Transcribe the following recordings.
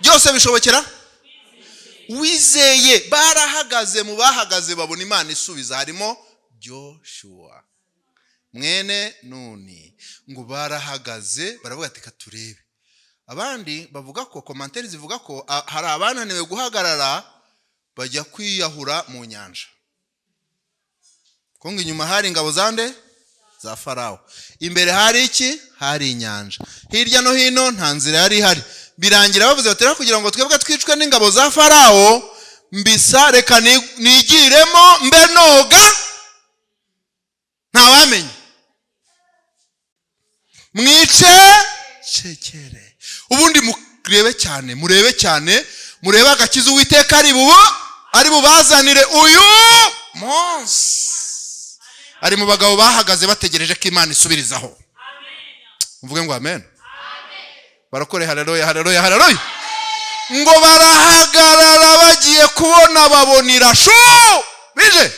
Byose bishobokera wizeye. Barahagaze, mu bahagaze babona Imana isubiza harimo Joshua mwene Nuni. Ngo barahagaze baravuga ati: "Turebe." Abandi bavuga ko, commentaires zivuga ko hari abananiwe guhagarara bajya kwiyahura mu nyanja, ko ngo inyuma hari ingabo zande? Za Farawo. Imbere hari iki? Hari inyanja. Hirya no hino nta nzira yari ihari. Birangira bavuze bati: "Rero kugira ngo twebwe twicwe n'ingabo za Farawo mbisa, reka nigiremo mbe noga, ntawamenya." Mwice cekere, ubundi murebe cyane, murebe cyane, murebe agakiza Uwiteka ari bubazanire uyu munsi. Ari mu bagabo bahagaze bategereje ko Imana isubirizaho. Mvuge ngo amen. Barakore haleluya, haleluya, haleluya. Ngo barahagarara, bagiye kubona babonira shu bije.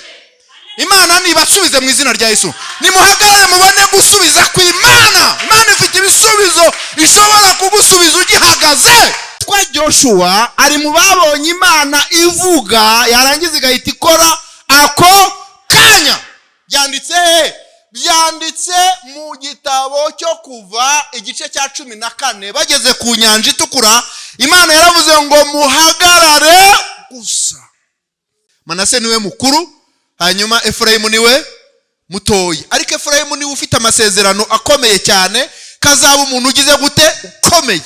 Imana nibasubize mu izina rya Yesu. Nimuhagarare mubone gusubiza ku Imana. Imana ifite ibisubizo ishobora kugusubiza ugihagaze. Twa Joshua ari mu babonye Imana ivuga, yarangiza igahita ikora ako kanya. Byanditse he? Byanditse mu gitabo cyo Kuva, igice cya 14. Bageze ku Nyanja Itukura, Imana yaravuze ngo muhagarare gusa. Manase niwe mukuru, hanyuma Efurayimu niwe mutoya, ariko Efurayimu niwe ufite amasezerano akomeye cyane kazaba umuntu ugize gute? Ukomeye.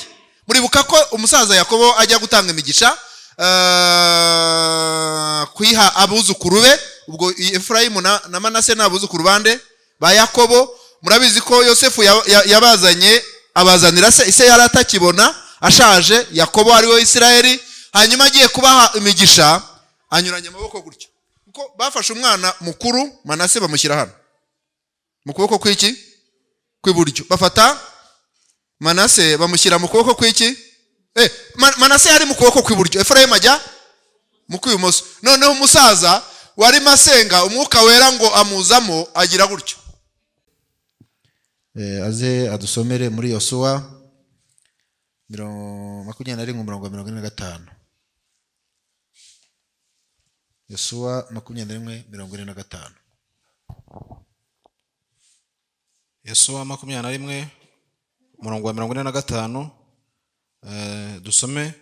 Muribuka ko umusaza Yakobo ajya gutanga imigisha, kuyiha abuzukuru be. Ubwo Efurayimu na Manase ni abuzukuru bande? Ba Yakobo. Murabizi ko Yosefu yabazanye, abazanira se. Ise yari atakibona, ashaje, Yakobo ari we Isirayeli. Hanyuma agiye kubaha imigisha, anyuranya amaboko gutya, kuko bafashe umwana mukuru Manase bamushyira hano mu kuboko kw'iki? Kw'iburyo. Bafata Manase bamushyira mu kuboko kw'iki? Manase yari mu kuboko kw'iburyo, Efurayimu ajya mu kw'ibumoso. Noneho umusaza warimo asenga, Umwuka Wera ngo amuzamo, agira gutyo. Aze adusomere muri Yosuwa 21, umurongo wa 45. Yosuwa 21, 45. Yosuwa 21, umurongo wa 45, dusome.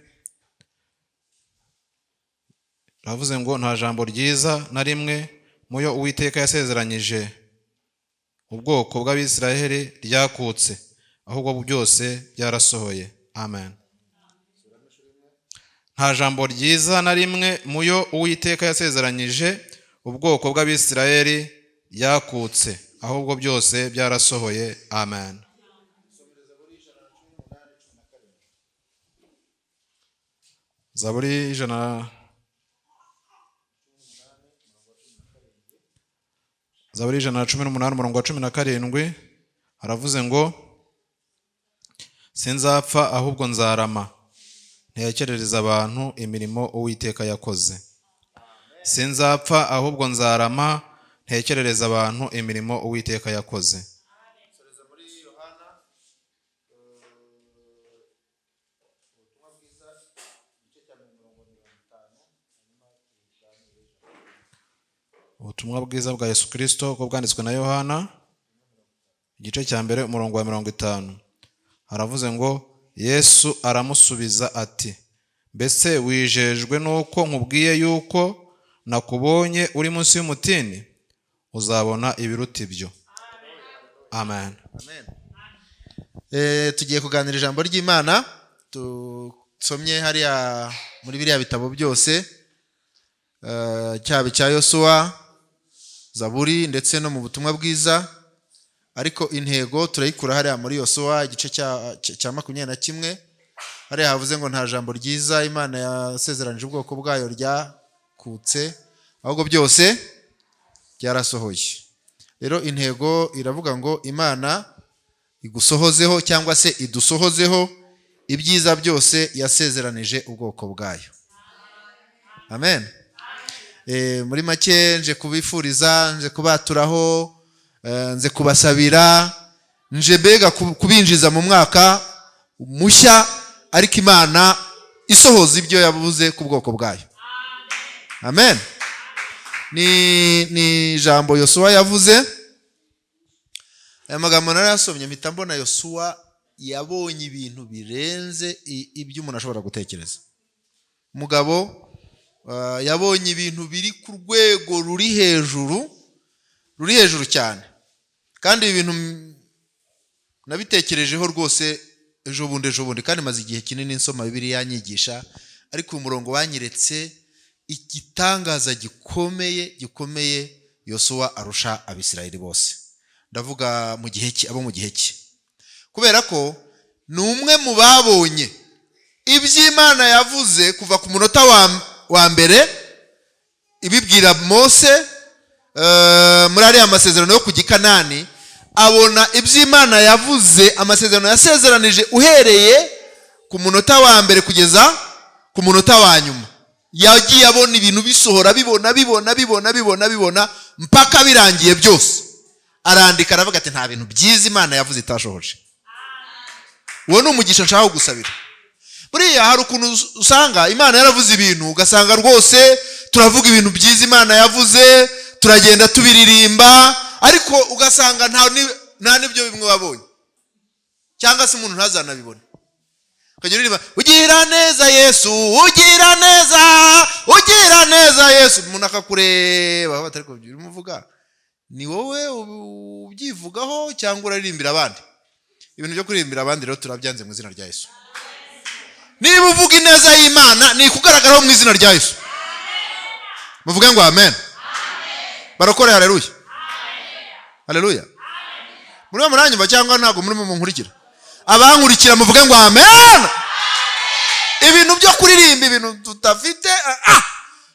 Ravuze ngo: "Nta jambo ryiza na rimwe mu yo Uwiteka yasezeranyije ubwoko bw'Abisiraheli ryakutse, ahubwo byose byarasohoye." Amen. Nta jambo ryiza na rimwe mu yo Uwiteka yasezeranyije ubwoko bw'Abisiraheli ryakutse, ahubwo byose byarasohoye. Amen. Zaburi ijana, Zaburi 118, umurongo wa 17, haravuze ngo: "Sinzapfa, ahubwo nzarama, ntekerereza abantu imirimo Uwiteka yakoze." Sinzapfa, ahubwo nzarama, ntekerereza abantu imirimo Uwiteka yakoze. Soreza muri Yohana, Ubutumwa Bwiza, igice cya mirongo 50, hanyuma tuganire. Ubutumwa Bwiza bwa Yesu Kirisito uko bwanditswe na Yohana, igice cya mbere, umurongo wa 50, haravuze ngo: "Yesu aramusubiza ati: 'Mbese wijejwe n'uko nkubwiye yuko nakubonye uri munsi y'umutini? Uzabona ibiruta ibyo.'" Amen. Amen. Tugiye kuganira ijambo ry'Imana tusomye hariya muri biriya bitabo byose, cyaba icya Yosuwa, Zaburi, ndetse no mu Butumwa Bwiza. Ariko intego turayikura hariya muri Yosuwa, igice cya 21. Hariya havuze ngo nta jambo ryiza Imana yasezeranije ubwoko bwayo ryakutse, ahubwo byose byarasohoye. Rero intego iravuga ngo Imana igusohozeho, cyangwa se idusohozeho, ibyiza byose yasezeranije ubwoko bwayo. Amen. Muri make, nje kubifuriza, nje kubaturaho, nje kubasabira, nje mbega kubinjiza mu mwaka mushya, ariko Imana Isohoza ibyo yavuze ku bwoko bwayo. Amen. Ni ijambo Yosuwa yavuze. Aya magambo narayasomye, mpita mbona Yosuwa yabonye ibintu birenze ibyo umuntu ashobora gutekereza. Umugabo yabonye ibintu biri ku rwego ruri hejuru, ruri hejuru cyane. Kandi ibi bintu nabitekerejeho rwose ejo bundi, kandi maze igihe kinini nsoma Bibiliya yanyigisha, ariko uyu murongo wanyeretse igitangaza gikomeye, gikomeye Yosuwa arusha Abisirayeli bose. Ndavuga mu gihe cye, abo mu gihe cye, kubera ko ni umwe mu babonye iby'Imana yavuze kuva ku munota wa mbere ibibwira Mose muri ariya masezerano yo ku Gikanani. Abona iby'Imana yavuze, amasezerano yasezeranije, uhereye ku munota wa mbere kugeza ku munota wa nyuma. Yagiye abona ibintu bisohora, bibona, bibona, bibona, bibona, bibona, mpaka birangiye byose. Arandika, aravuga ati: "Nta bintu byiza Imana yavuze itashohoje." Uwo ni umugisha nshaka kugusabira. Buriya hari ukuntu usanga Imana yaravuze ibintu, ugasanga rwose turavuga ibintu byiza Imana yavuze, turagenda tubiririmba, ariko ugasanga nta n'ibyo bimwe wabonye, cyangwa se umuntu ntazanabibone. Ukajya uririmba: "Ugira neza Yesu, ugira neza, ugira neza Yesu." Umuntu akakureba, batari urimo uvuga, ni wowe ubyivugaho cyangwa uraririmbira abandi? Ibintu byo kuririmbira abandi rero turabyanze mu izina rya Yesu. Niba uvuga ineza y'Imana, ni ikugaragaraho mu izina rya Yesu. Muvuge ngo amen. Barokore, haleluya, haleluya. Murimo muranyumva cyangwa ntabwo murimo munkurikira? Abankurikira muvuge ngo amen. Ibintu byo kuririmba ibintu tudafite,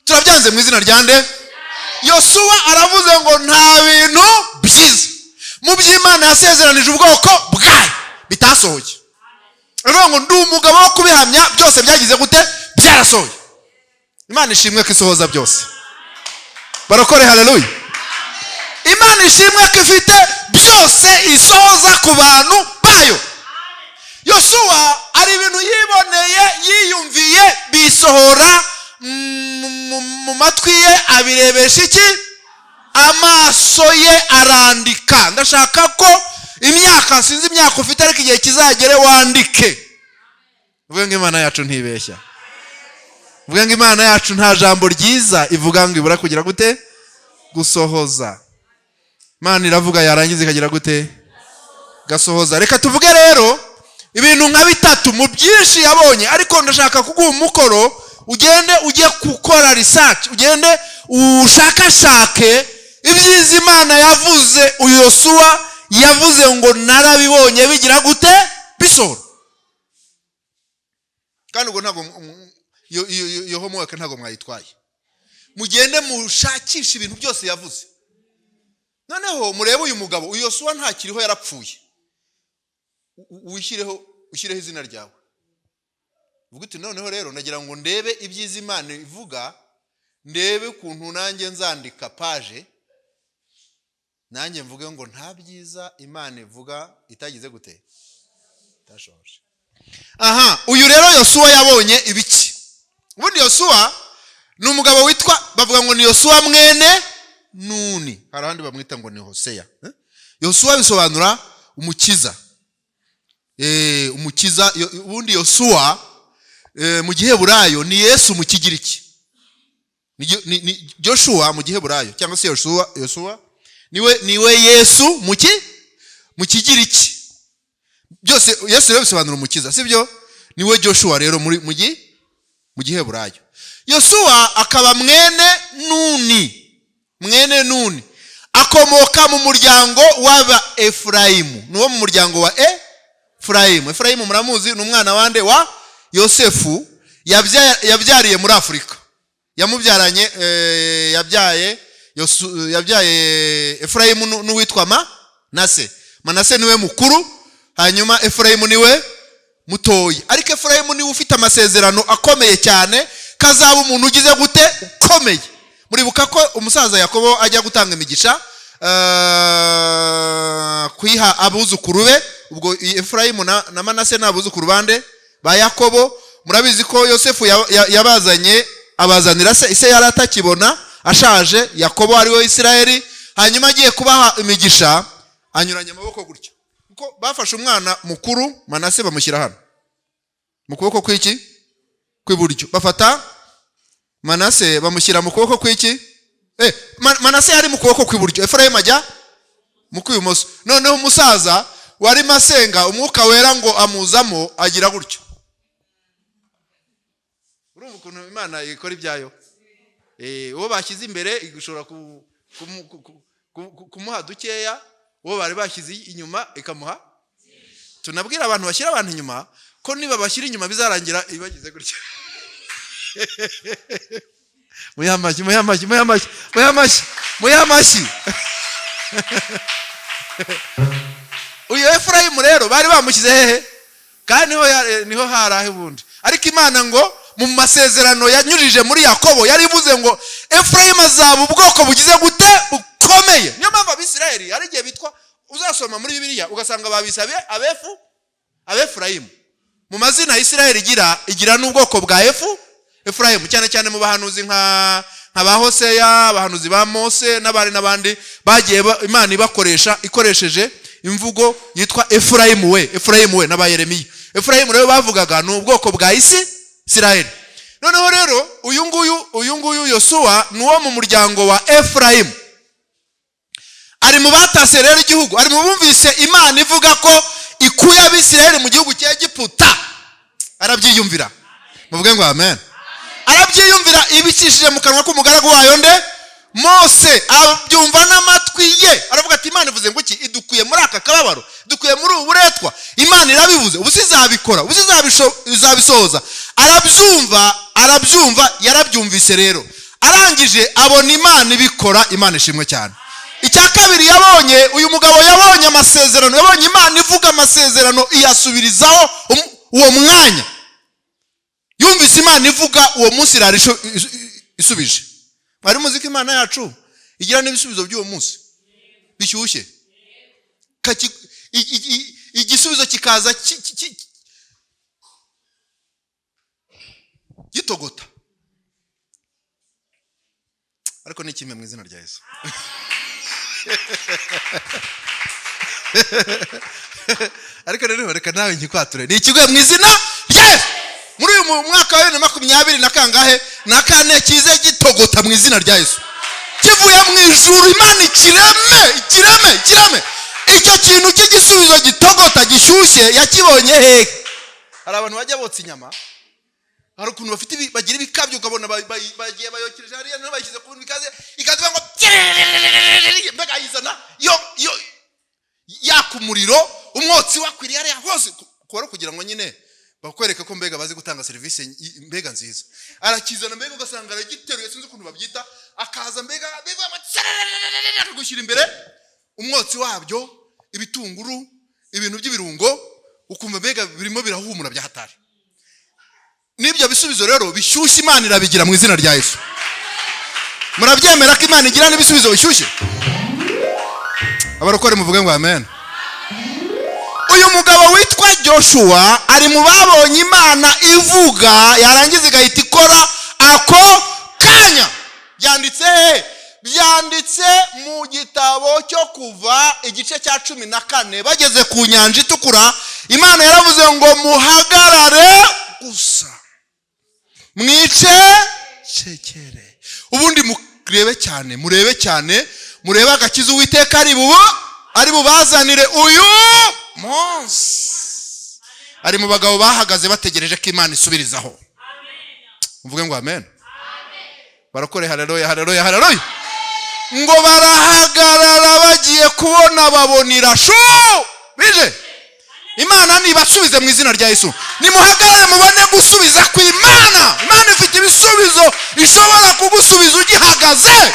turabyanze mu izina rya nde? Yosuwa aravuze ngo nta bintu byiza mu by'Imana yasezeranije ubwoko bwayo bitasohoye. Aravuga ngo: "Ndi umugabo wo kubihamya, byose byagize gute? Byarasohoye." Imana ishimwe ko isohoza byose. Barokore, haleluya. Imana ishimwe ko ifite byose isohoza ku bantu bayo. Yosuwa hari ibintu yiboneye, yiyumviye, bisohora mu matwi ye, abirebesha iki? Amaso ye. Arandika. Ndashaka ko imyaka, sinzi imyaka ufite, ariko igihe kizagere wandike, uvuge ngo: "Imana yacu ntibeshya." Uvuge ngo: "Imana yacu nta jambo ryiza ivuga ngo ibura kugira gute? Gusohoza." Imana iravuga, yarangiza ikagira gute? Gasohoza. Reka tuvuge rero ibintu nka bitatu mu byinshi yabonye, ariko ndashaka kuguha umukoro: ugende ujye gukora research, ugende ushakashake ibyiza Imana yavuze. Uyu Yosuwa yavuze ngo: "Narabibonye bigira gute? Bisohora." Kandi ubwo ntabwo iyo homework ntabwo mwayitwaye. Mugende mushakishe ibintu byose yavuze, noneho murebe uyu mugabo. Uyu Yosuwa ntakiriho, yarapfuye. Wishyireho, ushyireho izina ryawe, uvuge uti: "Noneho rero nagira ngo ndebe ibyiza Imana ivuga, ndebe ukuntu nanjye nzandika page, nanjye mvuge ngo nta byiza Imana ivuga itagize gute? Itashoje." Aha, uyu rero Yosuwa yabonye ibiki? Ubundi Yosuwa ni umugabo witwa, bavuga ngo ni Yosuwa mwene Nuni, hari abandi bamwita ngo ni Hoseya. Eh? Yosuwa bisobanura umukiza. Umukiza. Ubundi Yosuwa mu Giheburayo ni Yesu mu Kigiriki. Ni Joshua mu Giheburayo, cyangwa se Yosuwa. Yosuwa niwe Yesu mu Kigiriki. Byose Yesu rero bisobanura umukiza, sibyo? Niwe Joshua rero muri mu Giheburayo. Yosuwa akaba mwene Nuni, mwene Nuni, akomoka mu muryango w'aba Efurayimu. Ni uwo mu muryango wa Efurayimu. Efurayimu muramuzi, ni umwana wande? Wa Yosefu yabyariye muri Afurika. Yamubyaranye yabyaye yabyaye Efurayimu n'uwitwa Manase. Manase niwe mukuru, hanyuma Efurayimu niwe mutoya. Ariko Efurayimu niwe ufite amasezerano akomeye cyane, kazaba umuntu ugize gute? Ukomeye. Muribuka ko umusaza Yakobo ajya gutanga imigisha, kuyiha abuzukuru be. Ubwo Efurayimu na Manase ni abuzukuru bande? Ba Yakobo. Murabizi ko Yosefu yabazanye, abazanira se. Ise yari atakibona, ashaje, Yakobo ari we Isirayeli. Hanyuma agiye kubaha imigisha, anyuranya amaboko gutya, kuko bafashe umwana mukuru Manase bamushyira hano mu kuboko kw'iki? Kw'iburyo. Bafata Manase bamushyira mu kuboko kw'iki? Manase yari mu kuboko kw'iburyo, Efurayimu ajya mu kw'ibumoso. Noneho umusaza warimo asenga, Umwuka Wera ngo amuzamo, agira gutyo. Urumva ukuntu Imana ikora ibyayo? Uwo bashyize imbere ishobora kumuha dukeya, uwo bari bashyize inyuma ikamuha. Tunabwira abantu bashyira abantu inyuma ko niba bashyira inyuma bizarangira ibagize gutya. Muhe amashyi, muhe amashyi, muhe amashyi, muhe amashyi, muhe amashyi. Uyu Efurayimu rero bari bamushyize hehe? Kandi niho hari aho ubundi. Ariko Imana ngo mu masezerano yanyujije muri Yakobo yari ivuze ngo Efurayimu azaba ubwoko bugize gute? Bukomeye. Niyo mpamvu Abisirayeli hari igihe bitwa, uzasoma muri Bibiliya ugasanga babisabiye Abefurayimu. Mu mazina Isirayeli igira n'ubwoko bwa Efurayimu, cyane cyane mu bahanuzi nka ba Hoseya, abahanuzi ba Mose n'abandi n'abandi bagiye Imana ibakoresha ikoresheje imvugo yitwa Efurayimu we, Efurayimu we, n'aba Yeremiya. Efurayimu rero bavugaga ni ubwoko bwa Isirayeli. Noneho rero uyu nguyu Yosuwa ni uwo mu muryango wa Efurayimu, ari mu batase rero igihugu, ari mu bumvise Imana ivuga ko ikuye Abisirayeli mu gihugu cya Egiputa. Arabyiyumvira. Muvuge ngo amen. Arabyiyumvira ibicishije mu kanwa k'umugaragu wayo nde? Mose. Abyumva n'amatwi ye, aravuga ati: "Imana ivuze ngo iki? Idukuye muri aka kababaro, idukuye muri ubu buretwa. Imana irabivuze, ubu izabikora, ubu izabisohoza." Arabyumva, arabyumva, yarabyumvise rero. Arangije abona Imana ibikora. Imana ishimwe cyane. Icya kabiri yabonye, uyu mugabo yabonye amasezerano, yabonye Imana ivuga amasezerano iyasubirizaho uwo mwanya. Yumvise Imana ivuga, uwo munsi irara isubije. Mwari muzi ko Imana yacu igira n'ibisubizo by'uwo munsi bishyushye? Igisubizo kikaza gitogota. Ariko ni kimwe mu izina rya Yesu. Ariko rero reka nawe nkikwature, ni ikiguye mu izina rya Yesu. Muri uyu mwaka wa 2024 na kangahe na kane, kize gitogota mu izina rya Yesu, kivuye mu ijuru. Imana ikireme, ikireme, ikireme. Icyo kintu cy'igisubizo gitogota gishyushye yakibonye hehe? Hari abantu bajya botsa inyama, hari ukuntu bafite bagira ibikabyo, ukabona bagiye bayokereje hariya, noneho bayishyize ku bintu bikaze, ikaza ngo mbega ayizana yo yaka umuriro, umwotsi wakwiriye hariya hose, kuba kugira ngo nyine bakwereke ko mbega bazi gutanga serivisi mbega nziza. Arakizana, mbega ugasanga aragiteruye, sinzi ukuntu babyita, akaza mbega mbega akagushyira imbere umwotsi wabyo, ibitunguru, ibintu by'ibirungo, ukumva mbega birimo birahumura bya hatari. N'ibyo bisubizo rero bishyushye Imana irabigira mu izina rya Yesu. Murabyemera ko Imana igira n'ibisubizo bishyushye? Abarokore muvuge ngo amen. Uyu mugabo witwa Joshua ari mu babonye Imana ivuga, yarangiza igahita ikora ako kanya. Byanditse he? Byanditse mu gitabo cyo Kuva, igice cya 14. Bageze ku Nyanja Itukura, Imana yaravuze ngo: "Muhagarare gusa, mwice cekere." Ubundi murebe cyane, murebe cyane, murebe agakiza Uwiteka ari bubazanire uyu munsi. Ari mu bagabo bahagaze bategereje ko Imana isubirizaho. Muvuge ngo amen. Barakore haleluya, haleluya, haleluya. Ngo barahagarara, bagiye kubona babonira shu bije. Imana nibasubize mu izina rya Yesu. Nimuhagarare mubone gusubiza ku Imana. Imana ifite ibisubizo ishobora kugusubiza ugihagaze.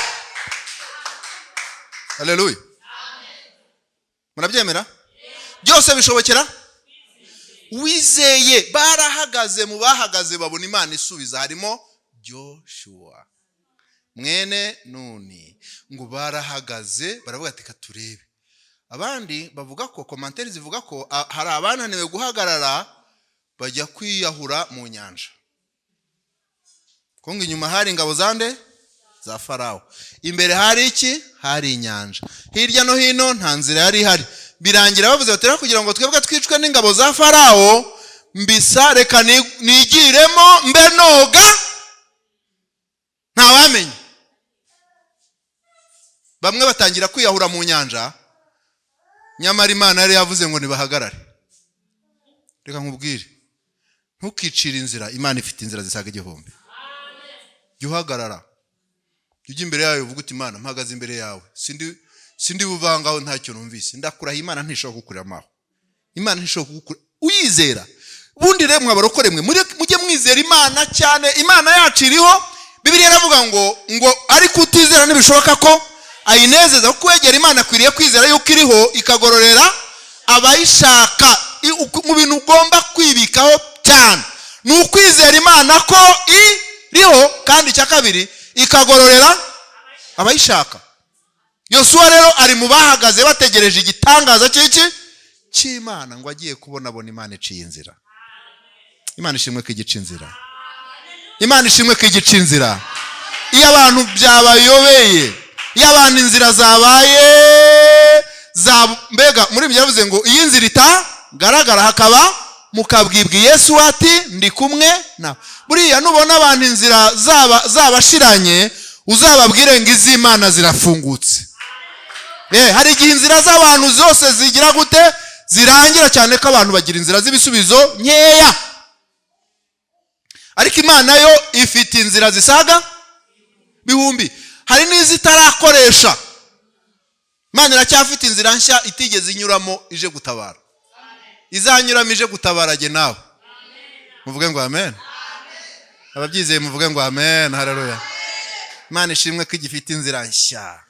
Haleluya. Murabyemera? Byose bishobokera wizeye. Barahagaze, mu bahagaze babona Imana isubiza harimo Joshua mwene Nuni. Ngo barahagaze baravuga ati: "Turebe." Abandi bavuga ko, commentaires zivuga ko hari abananiwe guhagarara. Bajya kwiyahura mu nyanja, kuko ngo inyuma hari ingabo zande? Za Farawo. Imbere hari iki? Hari inyanja. Hirya no hino nta nzira yari ihari. Birangira bavuze bati: "Rero kugira ngo twebwe twicwe n'ingabo za Farawo mbisa, reka nigiremo mbe noga, ntawamenya." Bamwe batangira kwiyahura mu nyanja, nyamara Imana yari yavuze ngo nibahagarare. Reka nkubwire, ntukicire inzira. Imana ifite inzira zisaga igihumbi. Jya uhagarara, jya ujya imbere yawe, uvuga uti: "Imana, mpagaze imbere yawe, sindi buvangaho ntacyo numvise." Ndakurahiye, Imana ntishobora kugukurira aho. Imana ntishobora kugukura uyizera. Ubundi rero mwabarokore mwe, mujye mwizera Imana cyane. Imana yacu iriho. Bibiliya iravuga ngo ariko utizera ntibishoboka ko ayinezeza, kuko wegera Imana akwiriye kwizera yuko iriho, ikagororera abayishaka. Mu bintu ugomba kwibikaho cyane ni ukwizera Imana ko iriho, kandi icya kabiri ikagororera abayishaka. Yosuwa rero ari mu bahagaze bategereje igitangaza cy'iki? Cy'Imana. Ngo agiye kubona, abona Imana iciye inzira. Imana ishimwe ko igica inzira. Imana ishimwe ko igica inzira. Iyo abantu byabayobeye, iyo abantu inzira zabaye za mbega, muri ibyo yavuze ngo iyo inzira itagaragara hakaba mukabwibwa, Yesu ati: "Ndi kumwe nawe." Buriya nubona abantu inzira zaba zabashiranye, uzababwire ngo iz'Imana zirafungutse. Hari igihe inzira z'abantu zose zigira gute? Zirangira. Cyane ko abantu bagira inzira z'ibisubizo nkeya, ariko Imana yo ifite inzira zisaga bihumbi. Hari n'izitarakoresha. Imana iracyafite inzira nshya itigeze inyuramo ije gutabara, izanyuramo ije gutabara jye nawe. Muvuge ngo amen. Ababyizeye muvuge ngo amen. Haleluya! Imana ishimwe ko igifite inzira nshya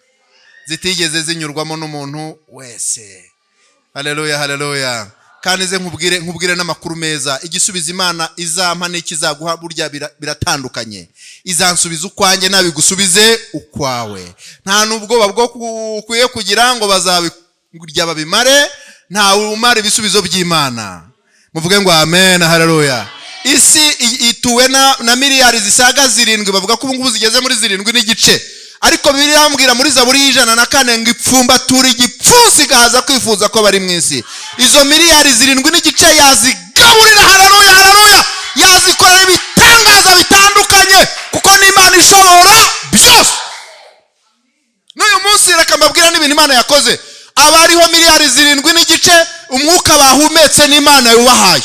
zitigeze zinyurwamo n'umuntu wese. Haleluya, haleluya! Kandi ze nkubwire n'amakuru meza: igisubizo Imana izampa n'ikizaguha burya biratandukanye. Izansubiza ukwanjye, nabigusubize ukwawe. Nta n'ubwoba bwo ukwiye kugira ngo bazabirya babimare. Ntawe umara ibisubizo by'Imana. Muvuge ngo amen. Haleluya! Isi ituwe na miliyari zisaga 7, bavuga ko ubu ngubu zigeze muri 7.5. Ariko Bibiliya irambwira muri Zaburi y'104 ngo ipfumbatura igipfunsi igahaza kwifuza ko bari mu isi. Izo miliyari 7.5 yazigaburira. Haleluya, haleluya! Yazikorera ibitangaza bitandukanye, kuko n'Imana ishobora byose. N'uyu munsi reka mbabwira n'ibintu Imana yakoze. Abariho miliyari 7.5, umwuka bahumetse n'Imana yubahaye.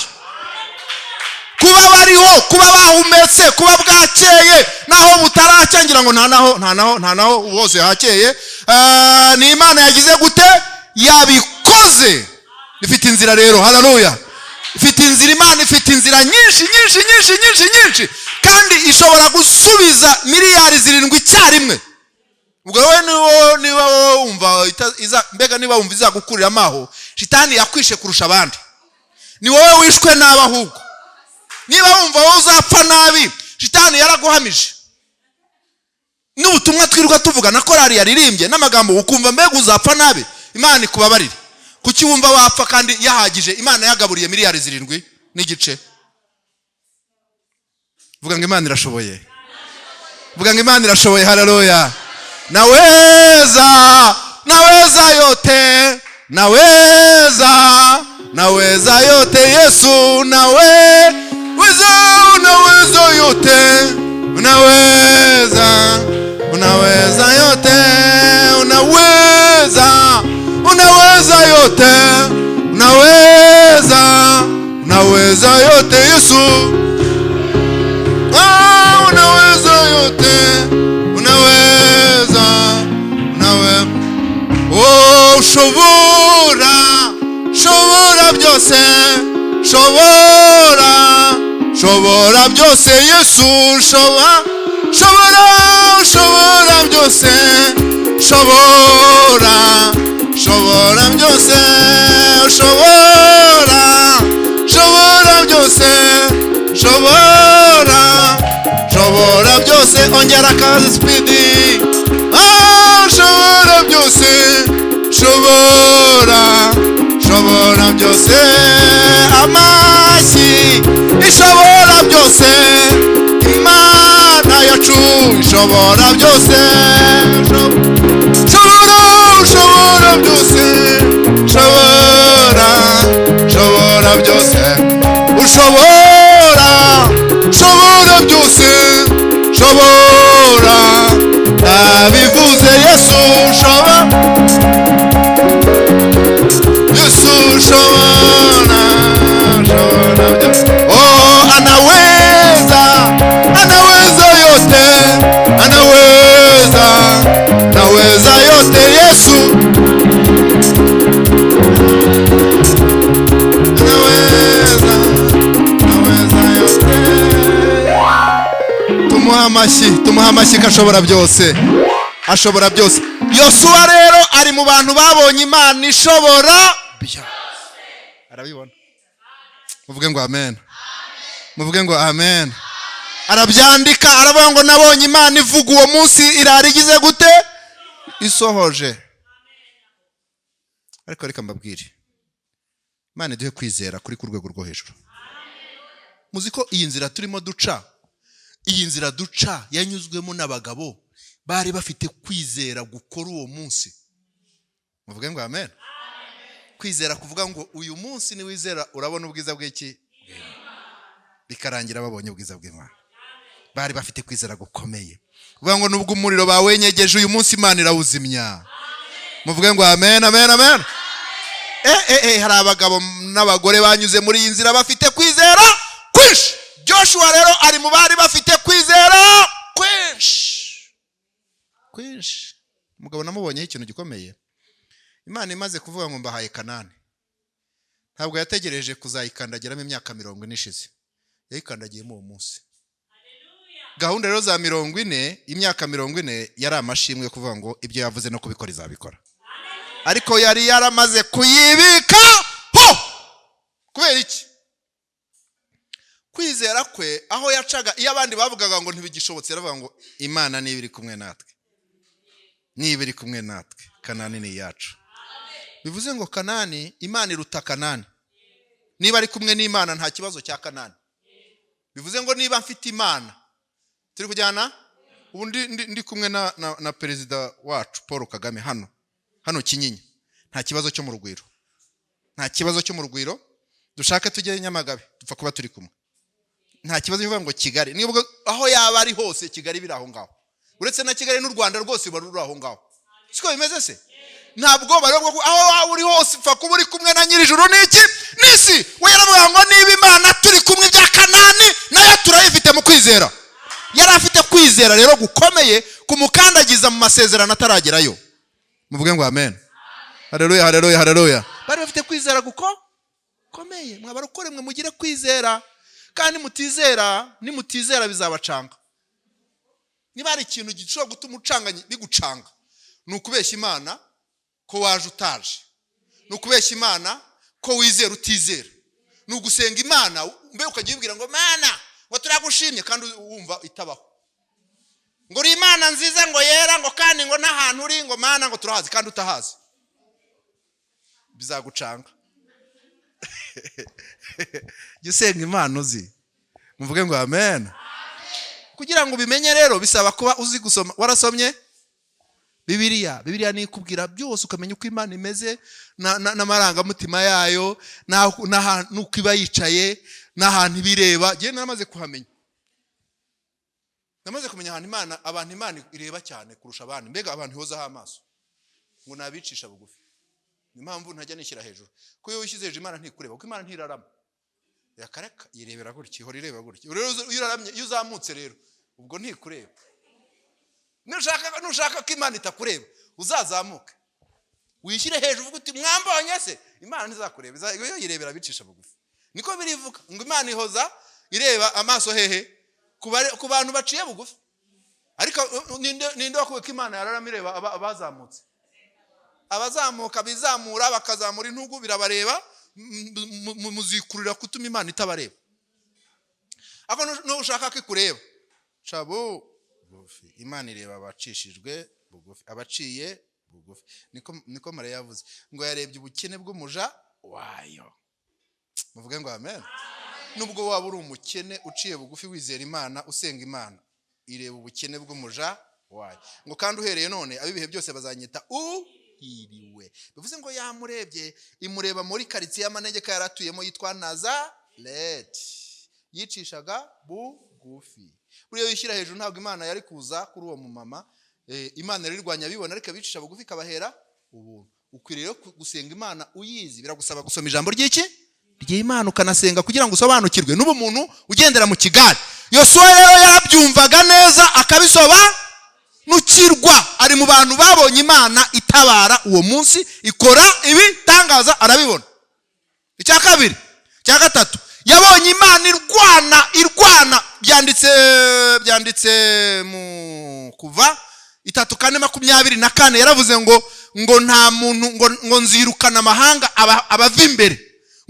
Kuba bariho, kuba bahumetse, kuba bwakeye naho butaracya, ngira ngo nta naho, nta naho, nta naho hose hakeye. Ni Imana yagize gute? Yabikoze. Ifite inzira rero. Haleluya! Ifite inzira. Imana ifite inzira nyinshi, nyinshi, nyinshi, nyinshi, nyinshi, kandi ishobora gusubiza miliyari 7 icyarimwe. Ubwo wowe niba wowe wumva mbega niba wumva izagukuriramo aho, shitani yakwishe kurusha abandi. Ni wowe wishwe nabi. Ahubwo niba wumva wowe uzapfa nabi, shitani yaraguhamije. N'ubutumwa twirirwa tuvuga, na korari yaririmbye, n'amagambo ukumva mbega uzapfa nabi, Imana ikubabarire. Kuki wumva wapfa kandi yahagije? Imana yagaburiye miliyari 7.5. Vuga ngo Imana irashoboye. Vuga ngo Imana irashoboye. Haleluya! Naweza, naweza yote, naweza, naweza yote. Yesu naweza, unaweza yote, unaweza, unaweza yote, unaweza, unaweza yote, unaweza, unaweza yote. Yesu. Ah, unaweza yote, unaweza, unawe. Oh, ushobora, shobora byose, shobora, shobora byose. Yesu, shobora, shobora, shobora byose, shobora, shobora byose, shobora, shobora byose, shobora, shobora byose. Ongera akazi speed. Ah, shobora byose, shobora, shobora byose. Amashyi. Ishobora byose, Imana yacu ishobora byose. Shobora, shobora byose, shobora, shobora byose, ushobora, shobora byose, shobora, ndabivuze. Yesu shobora, Yesu shobora, shobora byose. Oh, anaweza, anaweza yote, anaweza, anaweza yote Yesu. Anaweza, anaweza yote. Tumuhe amashyi, tumuhe amashyi ko ashobora byose, ashobora byose. Yosuwa rero ari mu bantu babonye Imana ishobora byose, arabibona. Muvuge ngo amen, muvuge ngo amen. Arabyandika, aravuga ngo nabonye Imana ivuga uwo munsi irara igize gute? Isohoje. Ariko reka mbabwire, Imana iduhe kwizera kuri ku rwego rwo hejuru. Muzi ko iyi nzira turimo duca, iyi nzira duca yanyuzwemo n'abagabo bari bafite kwizera gukora uwo munsi. Muvuge ngo amen. Kwizera kuvuga ngo uyu munsi niwizera urabona ubwiza bw'iki, bikarangira babonye ubwiza bw'Imana. Bari bafite kwizera gukomeye, kuvuga ngo nubwo umuriro bawenyegeje uyu munsi Imana irawuzimya. Muvuge ngo amen, amen, amen. Hari abagabo n'abagore banyuze muri iyi nzira bafite kwizera kwinshi. Joshua rero ari mu bari bafite kwizera kwinshi kwinshi. Umugabo namubonyeho ikintu gikomeye. Imana imaze kuvuga ngo mbahaye Kanani, ntabwo yategereje kuzayikandagiramo imyaka 40 ishize, yayikandagiyemo uwo munsi. Gahunda rero za 40, imyaka 40 yari amashimwe yo kuvuga ngo ibyo yavuze no kubikora izabikora, ariko yari yaramaze kuyibika ho. Kubera iki? Kwizera kwe, aho yacaga, iyo abandi bavugaga ngo ntibigishobotse, yaravuga ngo Imana niba iri kumwe natwe, niba iri kumwe natwe, Kanani ni iyacu. Bivuze ngo Kanani, Imana iruta Kanani. Niba ari kumwe n'Imana nta kibazo cya Kanani. Bivuze ngo niba mfite Imana, turi kujyana ubu ndi kumwe na perezida wacu Paul Kagame hano Kinyinya, nta kibazo cyo mu Rugwiro, nta kibazo cyo mu Rugwiro. Dushake tujye Nyamagabe, dupfa kuba turi kumwe, nta kibazo cyo ngo Kigali, nibwo aho yaba ari hose Kigali biri aho ngaho, uretse na Kigali n'u Rwanda rwose ruba ruri aho ngaho. Siko bimeze se? Ntabwo bari aho waba uri hose, upfa kuba uri kumwe na nyir'ijuru n'iki n'isi. We yaravuga ngo niba Imana turi kumwe, ibya Kanani nayo turayifite mu kwizera. Yari afite kwizera rero gukomeye kumukandagiza mu masezerano ataragerayo. Muvuge ngo amen. Haleluya, haleluya, haleluya. Bari bafite kwizera gukomeye. Mwabarokore mwe mugire kwizera, kandi mutizera, nimutizera bizabacanga. Niba hari ikintu gishobora gutuma ucanga, bigucanga, ni ukubeshya Imana ko waje utaje, ni ukubeshya Imana ko wizera utizera, ni ugusenga Imana mbe ukajya uyibwira ngo Mana ngo turagushimye kandi wumva itabaho, ngo uri Imana nziza, ngo yera, ngo kandi ngo n'ahantu uri, ngo Mana ngo turahazi kandi utahazi, bizagucanga. Jya usenga Imana uzi. Muvuge ngo amen. Kugira ngo ubimenye rero bisaba kuba uzi gusoma, warasomye Bibiliya. Bibiliya ni ikubwira byose, ukamenya uko Imana imeze n'amarangamutima yayo, n'uko iba yicaye, n'ahantu ibireba. Njyewe namaze kuhamenya, namaze kumenya ahantu Imana, abantu Imana ireba cyane kurusha abandi, mbega abantu ihozaho amaso ngo nabicisha bugufi. Niyo mpamvu ntajya nishyira hejuru, kuko iyo wishyize hejuru Imana ntikureba, kuko Imana ntirarama, yakareka yirebera gutya, ihora ireba gutya. Rero iyo uraramye, iyo uzamutse rero ubwo ntikureba. Nushaka ko Imana itakureba, uzazamuke wishyire hejuru uvuge uti mwambonye se, Imana ntizakureba, iyo yirebera abicisha bugufi. Niko birivuga ngo Imana ihoza ireba amaso hehe? Ku bantu baciye bugufi. Ariko ninde wakuwe ko Imana yararama ireba abazamutse? Abazamuka bizamura bakazamura intugu birabareba, muzikurira kutuma Imana itabareba. Ariko nushaka ko ikureba, ca bugufi. Imana ireba abacishijwe bugufi, abaciye bugufi. Niko Mariya yavuze ngo yarebye ubukene bw'umuja wayo. Muvuge ngo amen. Nubwo waba uri umukene uciye bugufi, wizera Imana, usenga Imana, ireba ubukene bw'umuja wayo. Ngo kandi uhereye none ab'ibihe byose bazanyita uhiriwe. Bivuze ngo yamurebye, imureba muri karitsiye y'amanegeka yari atuyemo yitwa Nazareti. Yicishaga bugufi. Buriya wishyira hejuru, ntabwo Imana yari kuza kuri uwo mumama. Imana rero irwanya abibona, ariko abicisha bugufi ikabahera ubuntu. Ukwiriye rero gusenga Imana uyizi. Biragusaba gusoma ijambo ry'iki? Ry'Imana, ukanasenga kugira ngo usobanukirwe n'ubu muntu ugendera mu kigare. Yosuwa rero yarabyumvaga neza, akabisobanukirwa. Ari mu bantu babonye Imana itabara uwo munsi, ikora ibitangaza, arabibona. Icya kabiri, icya gatatu, yabonye Imana irwana, irwana. Byanditse mu Kuva 3:4, 24. Yaravuze ngo nta muntu, ngo nzirukana amahanga abava imbere,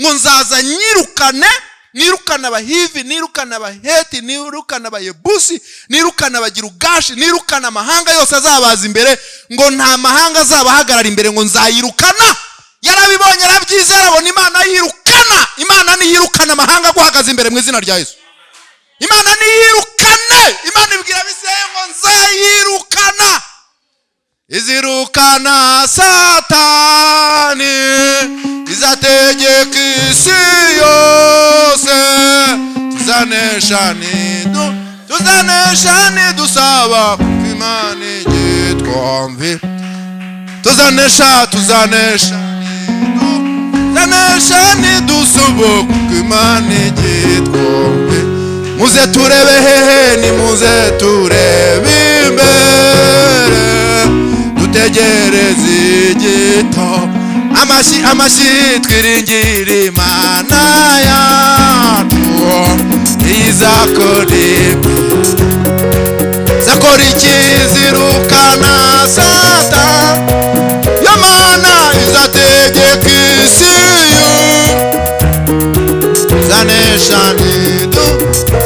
ngo nzaza nyirukane, nirukana Abahivi, nirukana Abaheti, nirukana Abayebusi, nirukana Abagirugashi, nirukana amahanga yose azabaza imbere, ngo nta mahanga azabahagarara imbere, ngo nzayirukana. Yarabibonye, arabyizera, abona Imana yirukana. Imana niyirukana amahanga aguhagaze imbere mu izina rya Yesu. Imana niyirukane. Imana ibwira Abisirayeli ngo nzayirukana, izirukana Satani, izategeka isi yose. Tuzanesha nidusaba, kuko Imana igitwumvira. Tuzanesha, tuzanesha, tuzanesha nidusaba, kuko Imana igitwumvira. Muze turebe hehe? Nimuze turebe imbere, dutegereze igito. Amashyi, amashyi! Twiringire Imana yacu, izakora izakora ikizirukana Sata yo Mana, izategeka isi yo. Zanesha nidu,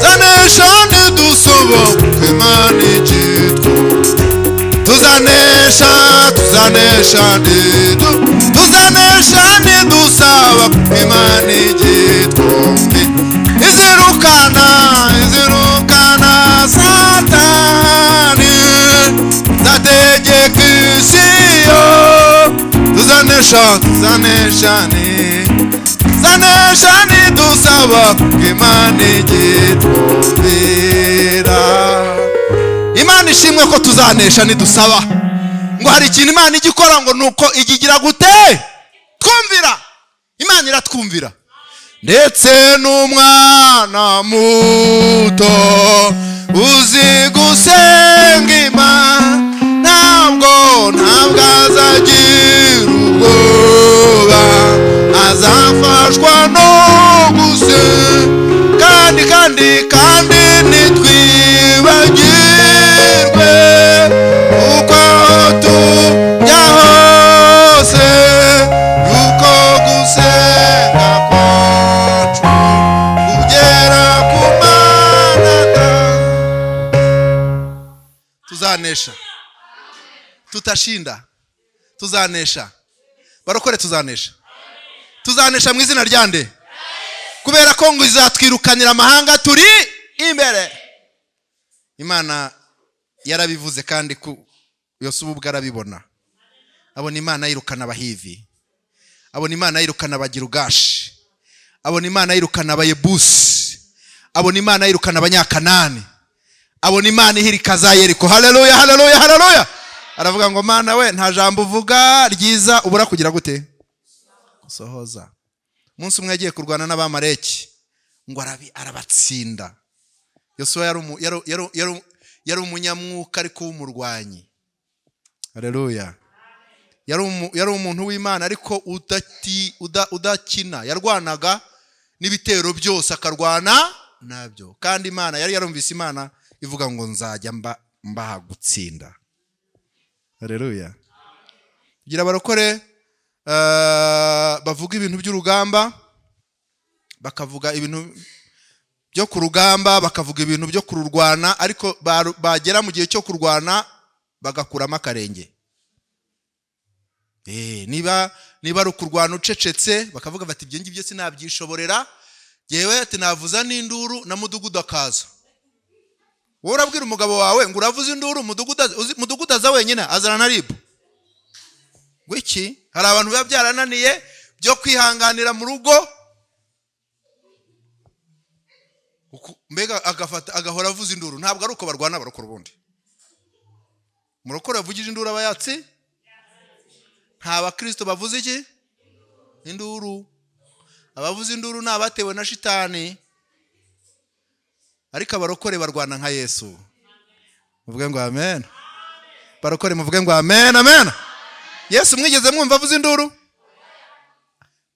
zanesha nidusaba, kuko Imana igitwa. Tuzanesha, tuzanesha nidu, tuzanesha nidusaba, kuko Imana igitwumvi. Izirukana, izirukana Satani, zategeka isi yo. Tuzanesha, tuzanesha ni, tuzanesha nidusaba, kuko Imana igitwumvira. Imana ishimwe ko tuzanesha nidusaba. Ngo hari ikintu Imana ijya ikora, ngo nuko igigira gute? Twumvira. Imana iratwumvira. Ndetse n'umwana muto uzi gusenga Imana, ntabwo azagira ubwoba, azafashwa no gusenga. Kandi ntitwibagirwe uko aho tujya hose, yuko gusenga kwacu kugera ku Mana. Tuzanesha, tutashinda, tuzanesha. Barokore, tuzanesha, tuzanesha mu izina rya nde? Kubera ko ngo izatwirukanira amahanga turi imbere. Imana yarabivuze, kandi ku Yosuwa ubwo arabibona, abona Imana yirukana Abahivi, abona Imana yirukana Abagirugashi, abona Imana yirukana Abayebusi, abona Imana yirukana Abanyakanani, abona Imana ihirika za Yeriko. Haleluya, haleluya, haleluya! Aravuga ngo: "Mana we, nta jambo uvuga ryiza ubura kugira gute? Gusohoza." Umunsi umwe yagiye kurwana n'Abamareki, ngo arabatsinda. Yosuwa yari umunyamwuka ariko w'umurwanyi. Haleluya! Yari umuntu w'Imana ariko udakina. Yarwanaga n'ibitero byose, akarwana nabyo. Kandi Imana yari yarumvise Imana ivuga ngo: "Nzajya mbaha gutsinda." Haleluya! Kugira abarokore bavuga ibintu by'urugamba, bakavuga ibintu byo ku rugamba, bakavuga ibintu byo kururwana, ariko bagera mu gihe cyo kurwana bagakuramo akarenge. Niba ari ukurwana ucecetse, bakavuga bati: "Ibyo ngibyo sinabyishoborera." Yewe, ati navuza n'induru na mudugudu akaza. Wowe urabwira umugabo wawe ngo uravuze induru, mudugudu aza wenyine, azana na RIB wiki. Hari abantu biba byarananiye byo kwihanganira mu rugo, mbega agafata agahora avuza induru. Ntabwo ari uko barwana, barakora. Ubundi murokore yavugije induru aba yatsi. Nta bakristo bavuze iki? Induru. Abavuza induru ni abatewe na shitani, ariko abarokore barwana nka Yesu. Muvuge ngo amen. Barokore, muvuge ngo amen, amen. Yesu mwigeze mwumva avuza induru?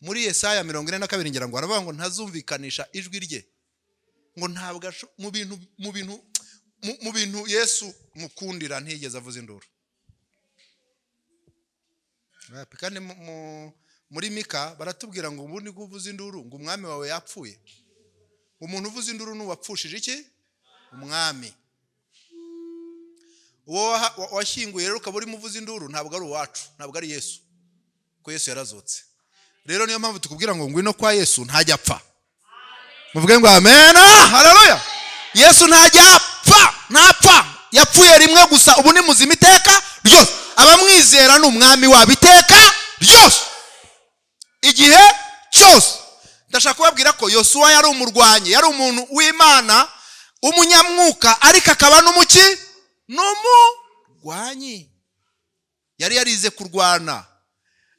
Muri Yesaya 42, ngira ngo aravuga ngo ntazumvikanisha ijwi rye, ngo ntabwo mu bintu Yesu mukundira, ntiyigeze avuza induru. Wapi. Kandi muri Mika baratubwira ngo ubundi ko uvuza induru, ngo umwami wawe yapfuye. Umuntu uvuza induru ni uwapfushije iki? Umwami. Uwo washyinguye rero ukaba urimo uvuza induru, ntabwo ari uwacu, ntabwo ari Yesu, kuko Yesu yarazutse. Rero niyo mpamvu tukubwira ngo ngwino kwa Yesu, ntajya apfa. Muvuge ngo amen, haleluya. Yesu ntajya apfa, ntapfa. Yapfuye rimwe gusa, ubu ni muzima iteka ryose. Abamwizera ni umwami wabo iteka ryose, igihe cyose. Ndashaka kubabwira ko Yosuwa yari umurwanyi, yari umuntu w'Imana, umunyamwuka, ariko akaba n'umuki? N'umurwanyi. Yari yarize kurwana.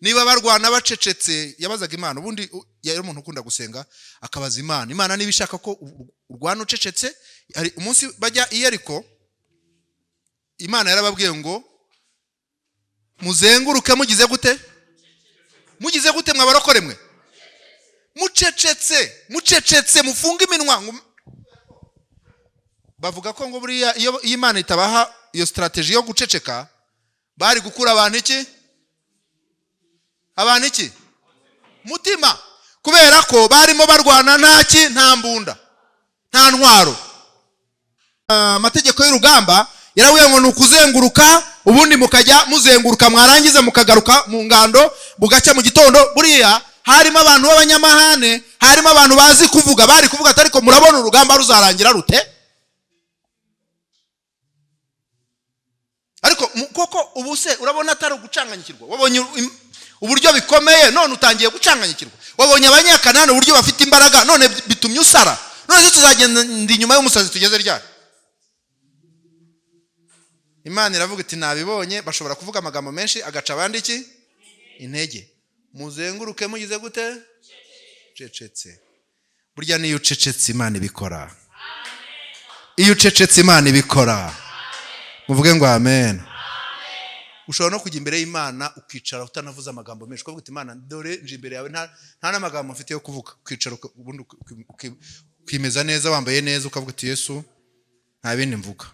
Niba barwana bacecetse, yabazaga Imana. Ubundi yari umuntu ukunda gusenga, akabaza Imana, Imana niba ishaka ko urwana ucecetse. Hari umunsi bajya i Yeriko, Imana yarababwiye ngo muzenguruke mugize gute? Mugize gute, mwabarokore mwe? Mucecetse, mucecetse, mufunge iminwa. Bavuga ko ngo buriya iyo Imana itabaha iyo strategy yo guceceka, bari gukura abantu iki? Abantu iki? Mutima. Kubera ko barimo barwana nta ki? Nta mbunda, nta ntwaro. Amategeko y'urugamba yaravuye ngo ni ukuzenguruka, ubundi mukajya muzenguruka, mwarangiza mukagaruka mu ngando, bugacya mu gitondo. Buriya harimo abantu b'abanyamahane, harimo abantu bazi kuvuga, bari kuvuga ati ariko murabona urugamba ruzarangira rute? Ariko koko ubu se urabona atari ugucanganyikirwa? Wabonye uburyo bikomeye, none utangiye gucanganyikirwa. Wabonye Abanyakanani uburyo bafite imbaraga, none bitumye usara. None se tuzagenda inyuma y'umusazi tugeze ryari? Imana iravuga iti nabibonye, bashobora kuvuga amagambo menshi agaca abandi iki? Intege. Muzenguruke mugize gute? Cecetse. Burya niyo ucecetse Imana ibikora. Iyo ucecetse Imana ibikora. Muvuge ngo amen. Ushobora no kujya imbere y'Imana ukicara utanavuze amagambo menshi, ukavuga uti Imana dore nje imbere yawe, nta n'amagambo mfite yo kuvuga. Ukicara, ubundi ukimeza neza, wambaye neza, ukavuga uti Yesu nta bindi mvuga,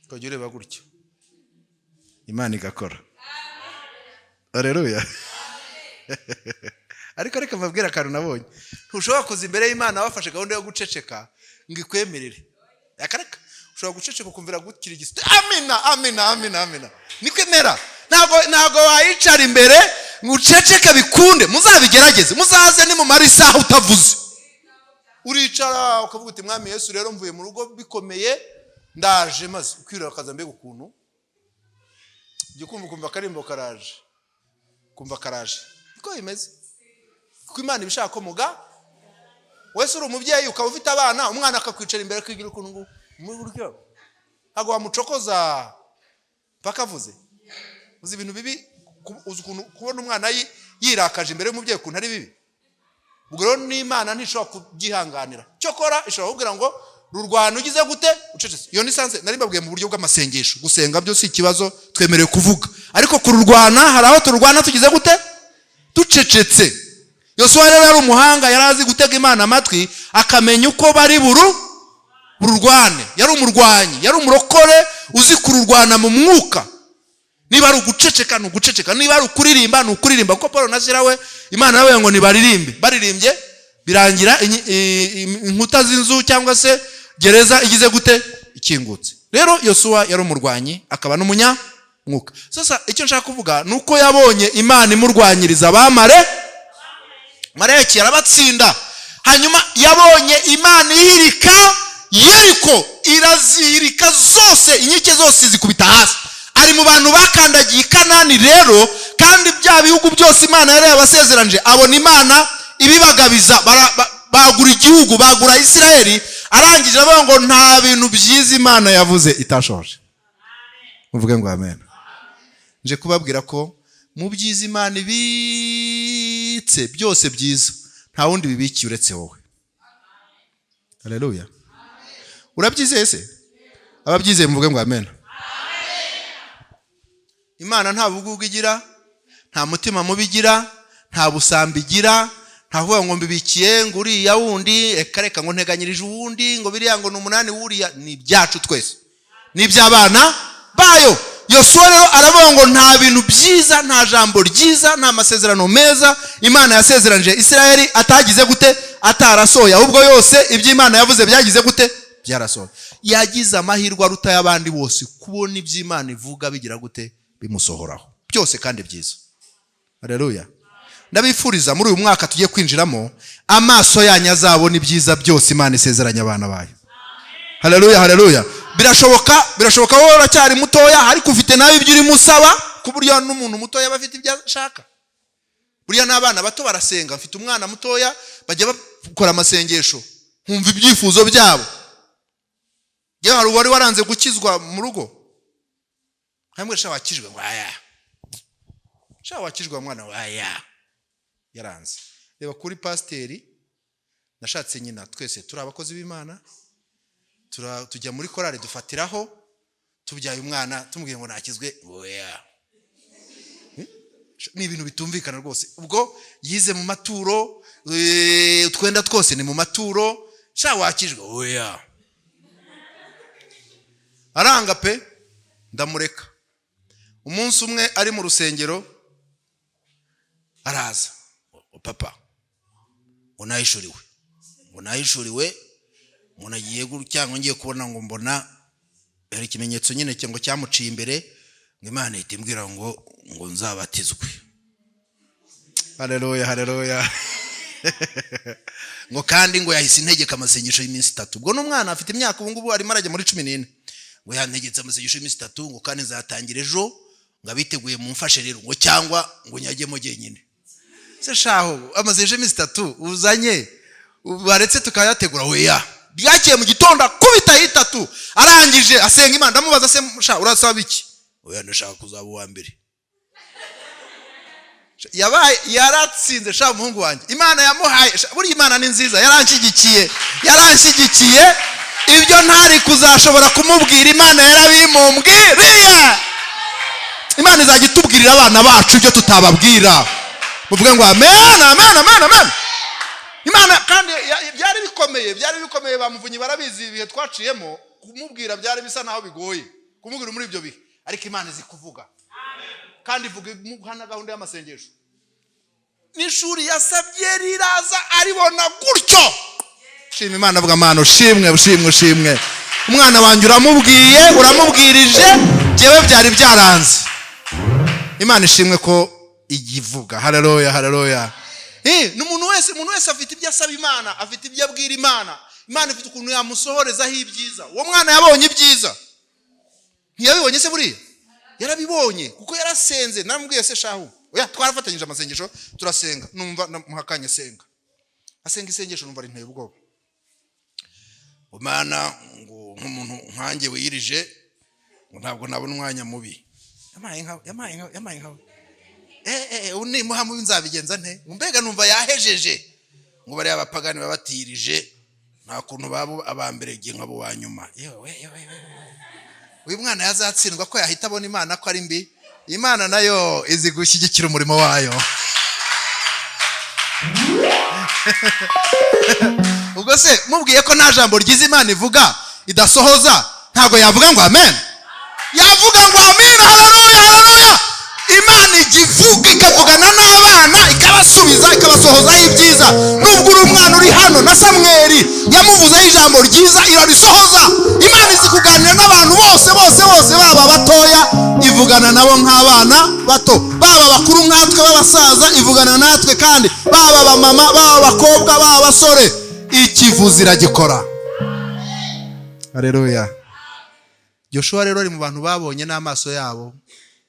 ukajya ureba gutya, Imana igakora. Haleluya. Ariko reka mbabwire akantu nabonye: ntushobora kuza imbere y'Imana wafashe gahunda yo guceceka ngo ikwemerere. Reka reka. Ushobora guceceka ukumvira gukira igisite, amina, amina, amina, amina, niko imera. Ntabwo wayicara imbere ngo uceceke bikunde. Muzabigerageze, muzaze nimumara isaha utavuze. Uricara ukavuga uti Mwami Yesu, rero mvuye mu rugo bikomeye, ndaje, maze ukirakaza. Mbega ukuntu ujya kumva, ukumva akarimbo karaje, kumva karaje. Niko bimeze, kuko Imana iba ishaka ko muga. Wese uri umubyeyi ukaba ufite abana, umwana akakwicara imbere akigira ukuntu ngo gutya, ntabwo wamucokoza mpaka avuze. Uzi ibintu bibi, uzi ukuntu kubona umwana yirakaje imbere y'umubyeyi ukuntu ari bibi? Ubwo rero n'Imana ntishobora kubyihanganira. Cyokora ishobora kukubwira ngo rurwana ugize gute? Ucecetse. Iyo ni sanse nari mbabwiye mu buryo bw'amasengesho. Gusenga byo si ikibazo, twemerewe kuvuga, ariko kururwana hari aho tururwana tugize gute? Ducecetse. Yosuwa rero yari umuhanga, yari azi gutega Imana amatwi, akamenya uko bari bururwane. Yari umurwanyi, yari umurokore uzi kururwana mu mwuka. Niba ari uguceceka ni uguceceka, niba ari ukuririmba ni ukuririmba, kuko Paul na Sila we Imana yabaye ngo nibaririmbe, baririmbye birangira inkuta z'inzu cyangwa se gereza igize gute? Ikingutse. Rero Yosuwa yari umurwanyi akaba n'umunyamwuka. Sasa icyo nshaka kuvuga ni uko yabonye Imana imurwanyiriza abamare. Amaleki arabatsinda. Hanyuma yabonye Imana ihirika Yeriko, irazihirika zose, inkike zose zikubita hasi. Ari mu bantu bakandagiye i Kanani rero, kandi bya bihugu byose Imana yari yabasezeranije, abona Imana ibibagabiza, bagura igihugu, bagura Isirayeli. Arangije avuga ngo nta bintu byiza Imana yavuze itashoje. Muvuge ngo amen. Nje kubabwira ko mu byiza Imana ibitse byose byiza, nta wundi bibikiye uretse wowe. Haleluya! Urabyizeye se? Ababyizeye muvuge ngo amen. Imana nta bugugu igira, nta mutima mubi igira, nta busambo igira, nta kuvuga ngo mbibikiye ngo uriya wundi, reka reka, ngo nteganyirije uwundi, ngo biriya ngo ni umunani wuriya. Ni ibyacu twese, ni iby'abana bayo. Yosuwa rero aravuga ngo nta bintu byiza, nta jambo ryiza, nta masezerano meza Imana yasezeranije Isirayeli atagize gute? Atarasohoye. Ahubwo yose ibyo Imana yavuze byagize gute? Byarasohoye. Yagize amahirwe aruta y'abandi bose kubona ibyo Imana ivuga bigira gute? Bimusohoraho byose kandi byiza. Haleluya! Ndabifuriza muri uyu mwaka tugiye kwinjiramo, amaso yanyu azabona ibyiza byose Imana isezeranya abana bayo. Haleluya, haleluya! Birashoboka, birashoboka. Wowe uracyari mutoya, ariko ufite nawe ibyo urimo usaba, ku buryo n'umuntu mutoya aba afite ibyo ashaka. Buriya n'abana bato barasenga. Mfite umwana mutoya, bajya bakora amasengesho, nkumva ibyifuzo byabo. Yewe, hari uwari waranze gukizwa mu rugo, nkamwe sha wakijwe, ngo aya sha wakijwe mwana waya, yaranze. Reba kuri pasiteri, nashatse nyina, twese turi abakozi b'Imana, tujya muri korali, dufatiraho, tubyaye umwana, tumubwiye ngo nakizwe, oya. Ni ibintu bitumvikana rwose. Ubwo yize mu maturo, utwenda twose ni mu maturo. Sha wakijwe, oya, aranga pe. Ndamureka. Umunsi umwe ari mu rusengero araza: "Papa, ngo nahishuriwe, ngo nahishuriwe, ngo nagiye gutya, ngo ngiye kubona, ngo mbona hari ikimenyetso nyine ngo cyamuciye imbere, ngo Imana ihita imbwira ngo nzabatizwe." Haleluya, haleluya! Ngo kandi ngo yahise integeka amasengesho y'iminsi 3. Ubwo n'umwana afite imyaka, ubu ngubu arimo arajya muri 14. Ngo yantegetse amasengesho y'iminsi 3, ngo kandi nzatangira ejo, ngo abiteguye mumfashe rero, ngo cyangwa ngo nyajyemo jyenyine. Se shaho, amasengesho y'iminsi 3 uzanye, baretse tukayategura? Weya, bwakeye mu gitondo akubita itatu, arangije asenga Imana. Ndamubaza: "Se sha, urasaba iki?" "Oya, ndashaka kuzaba uwa mbere." Yabaye yaratsinze sha umuhungu wanjye. Imana yamuhaye sha, buriya Imana ni nziza, yaranshyigikiye, yaranshyigikiye. Ibyo ntari kuzashobora kumubwira, Imana yarabimumbwiriye. Imana izajya itubwirira abana bacu ibyo tutababwira. Muvuge ngo amen, amen, amen, amen. Imana kandi byari bikomeye, byari bikomeye. Bamuvunyi barabizi ibihe twaciyemo. Kumubwira byari bisa naho bigoye, kumubwira muri ibyo bihe. Ariko Imana izi kuvuga, kandi ivuga imuha na gahunda y'amasengesho. N'ishuri yasabye riraza, aribona gutyo. Shima Imana, avuga: "Mana ushimwe, ushimwe, ushimwe. Umwana wanjye uramubwiye, uramubwirije, njyewe byari byaranze." Imana ishimwe ko igivuga. Haleluya, haleluya! Ni umuntu wese afite ibyo asaba Imana, afite ibyo abwira Imana. Imana ifite ukuntu yamusohorezaho ibyiza. Uwo mwana yabonye ibyiza, ntiyabibonye se? Buriya yarabibonye kuko yarasenze. Naramubwiye: "Se shahu?" Oya, twarafatanyije amasengesho, turasenga. Numva namuhakanye asenga, asenga isengesho numva rinteye ubwoba. "Mana, ngo nk'umuntu nkanjye wiyirije, ngo ntabwo nabona umwanya mubi." Yampaye nkawe, yampaye nkawe, yampaye nkawe. Ubu nimuha mubi nzabigenza nte? Mbega numva yahejeje ngo bariya abapagani baba batirije, nta kuntu baba aba mbere, igihe nkabo wa nyuma. Yewe yewe yewe, uyu mwana yazatsindwa ko yahita abona Imana ko ari mbi. Imana nayo izi gushyigikira umurimo wayo. Ubwo se mubwiye ko nta jambo ryiza Imana ivuga idasohoza, ntabwo yavuga ngo amen? Yavuga ngo amen. Haleluya, haleluya! Imana ijya ivuga, ikavugana n'abana, ikabasubiza, ikabasohozaho ibyiza. Nubwo uri umwana uri hano, na Samweli yamuvuzeho ijambo ryiza, irarisohoza. Imana izi kuganira n'abantu bose bose bose, baba batoya, ivuga. Ivugana nabo nk'abana bato, baba abakuru nkatwe b'abasaza ivugana natwe, kandi baba abamama, baba abakobwa, baba abasore, ikivuze iragikora. Haleluya. Joshua rero ari mu bantu babonye n'amaso yabo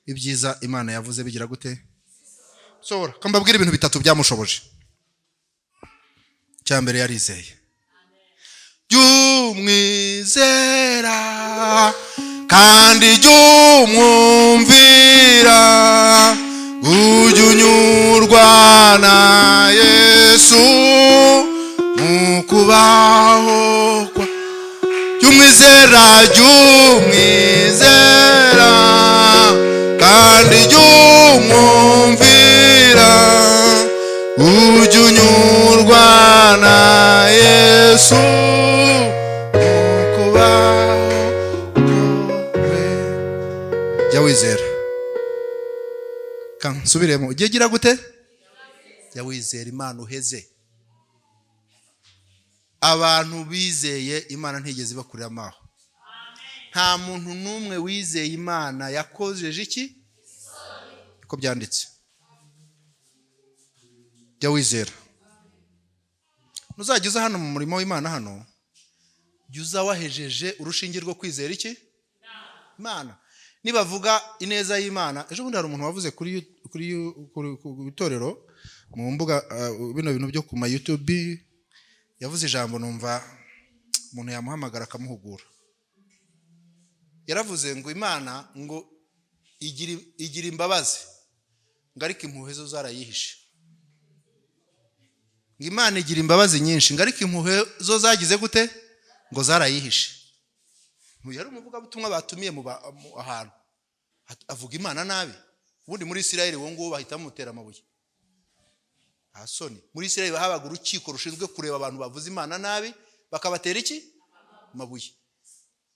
ibyiza Imana yavuze bigira gute? Sohora. Mbabwire ibintu bitatu byamushoboje. Icya mbere, yarizeye. Jya umwizera kandi jya umwumvira, ujya unyurwa na Yesu mu kubaho kwa. Jya umwizera, jya umwizera kandi jya umwumvira, ujya unyurwa na Yesu mu kubaho kwawe. Jya wizera. Nsubiremo, ujye gira gute? Jya wizera Imana uheze. Abantu bizeye Imana ntigeze ibakuriramo aho. Nta muntu n'umwe wizeye Imana yakojeje iki, niko byanditse. Jya wizera. Ntuzajya uza hano mu murimo w'Imana hano, jya uza wahejeje urushinge rwo kwizera iki? Imana. Nibavuga ineza y'Imana, ejo bundi hari umuntu wavuze kuri ku itorero mu mbuga, bino bintu byo ku ma YouTube, yavuze ijambo numva umuntu yamuhamagara akamuhugura. Yaravuze ngo Imana ngo igira imbabazi, ngo ariko impuhwe zo zarayihishe. Ngo Imana igira imbabazi nyinshi, ngo ariko impuhwe zo zagize gute? Ngo zarayihishe. Yari umuvugabutumwa batumiye ahantu, avuga Imana nabi. Ubundi muri Isirayeli uwo nguwo bahita bamutera amabuye. Nta soni. Muri Isirayeli habaga urukiko rushinzwe kureba abantu bavuze Imana nabi, bakabatera iki? Amabuye.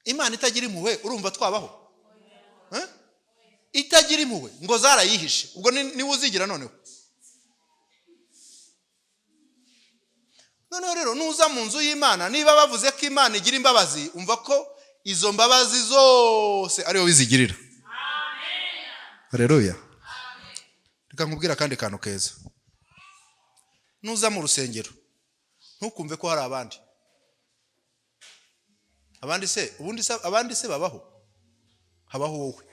Imana itagira impuhwe, urumva twabaho? Eh? Itagira impuhwe ngo zarayihishe. Ubwo niwe uzigira. Noneho rero nuza mu nzu y'Imana, niba bavuze ko Imana igira imbabazi, umva ko izo mbabazi zose ari wowe izigirira. Haleluya. Reka nkubwire akandi kantu keza. Nuza mu rusengero, ntukumve ko hari abandi. Abandi se ubundi se, abandi se babaho? Habaho wowe.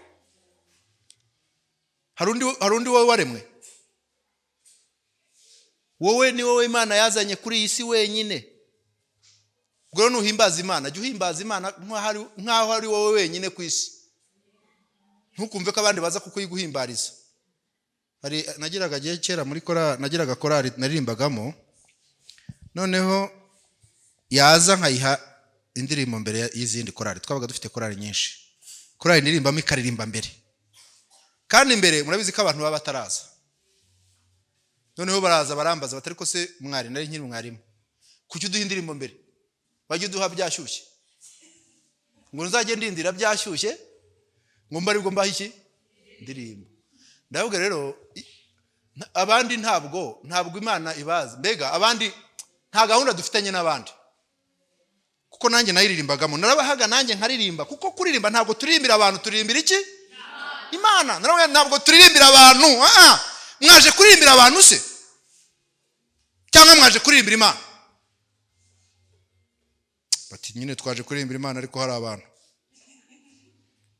Hari undi wowe waremwe? Wowe ni wowe Imana yazanye kuri iyi si wenyine. Ubwo rero nuhimbaza Imana, jya uhimbaza Imana nk'aho ari wowe wenyine ku isi. Ntukumve ko abandi baza kukuyiguhimbariza. Hari nagiraga gihe kera muri kora, nagiraga korari naririmbagamo, noneho yaza nkayiha indirimbo mbere y'izindi korari. Twabaga dufite korari nyinshi. Korari nirimbamo ikaririmba mbere, kandi mbere murabizi ko abantu baba bataraza. Noneho baraza barambaza batari ko se mwari, nari nkiri mwarimu, kuki uduha indirimbo mbere? Wajya uduha byashyushye. Ngo nzajye ndindira byashyushye, ngo mbe aribwo mbaha iki? Indirimbo. Ndavuga rero, abandi ntabwo Imana ibazi. Mbega abandi, nta gahunda dufitanye n'abandi, kuko nanjye nayiririmbagamo, narabahaga nanjye nkaririmba. Kuko kuririmba, ntabwo turirimbira abantu, turirimbira iki? Imana. Naravuga, ntabwo turirimbira abantu. Mwaje kuririmbira abantu se, cyangwa mwaje kuririmbira Imana? Bati nyine twaje kuririmbira Imana, ariko hari abantu.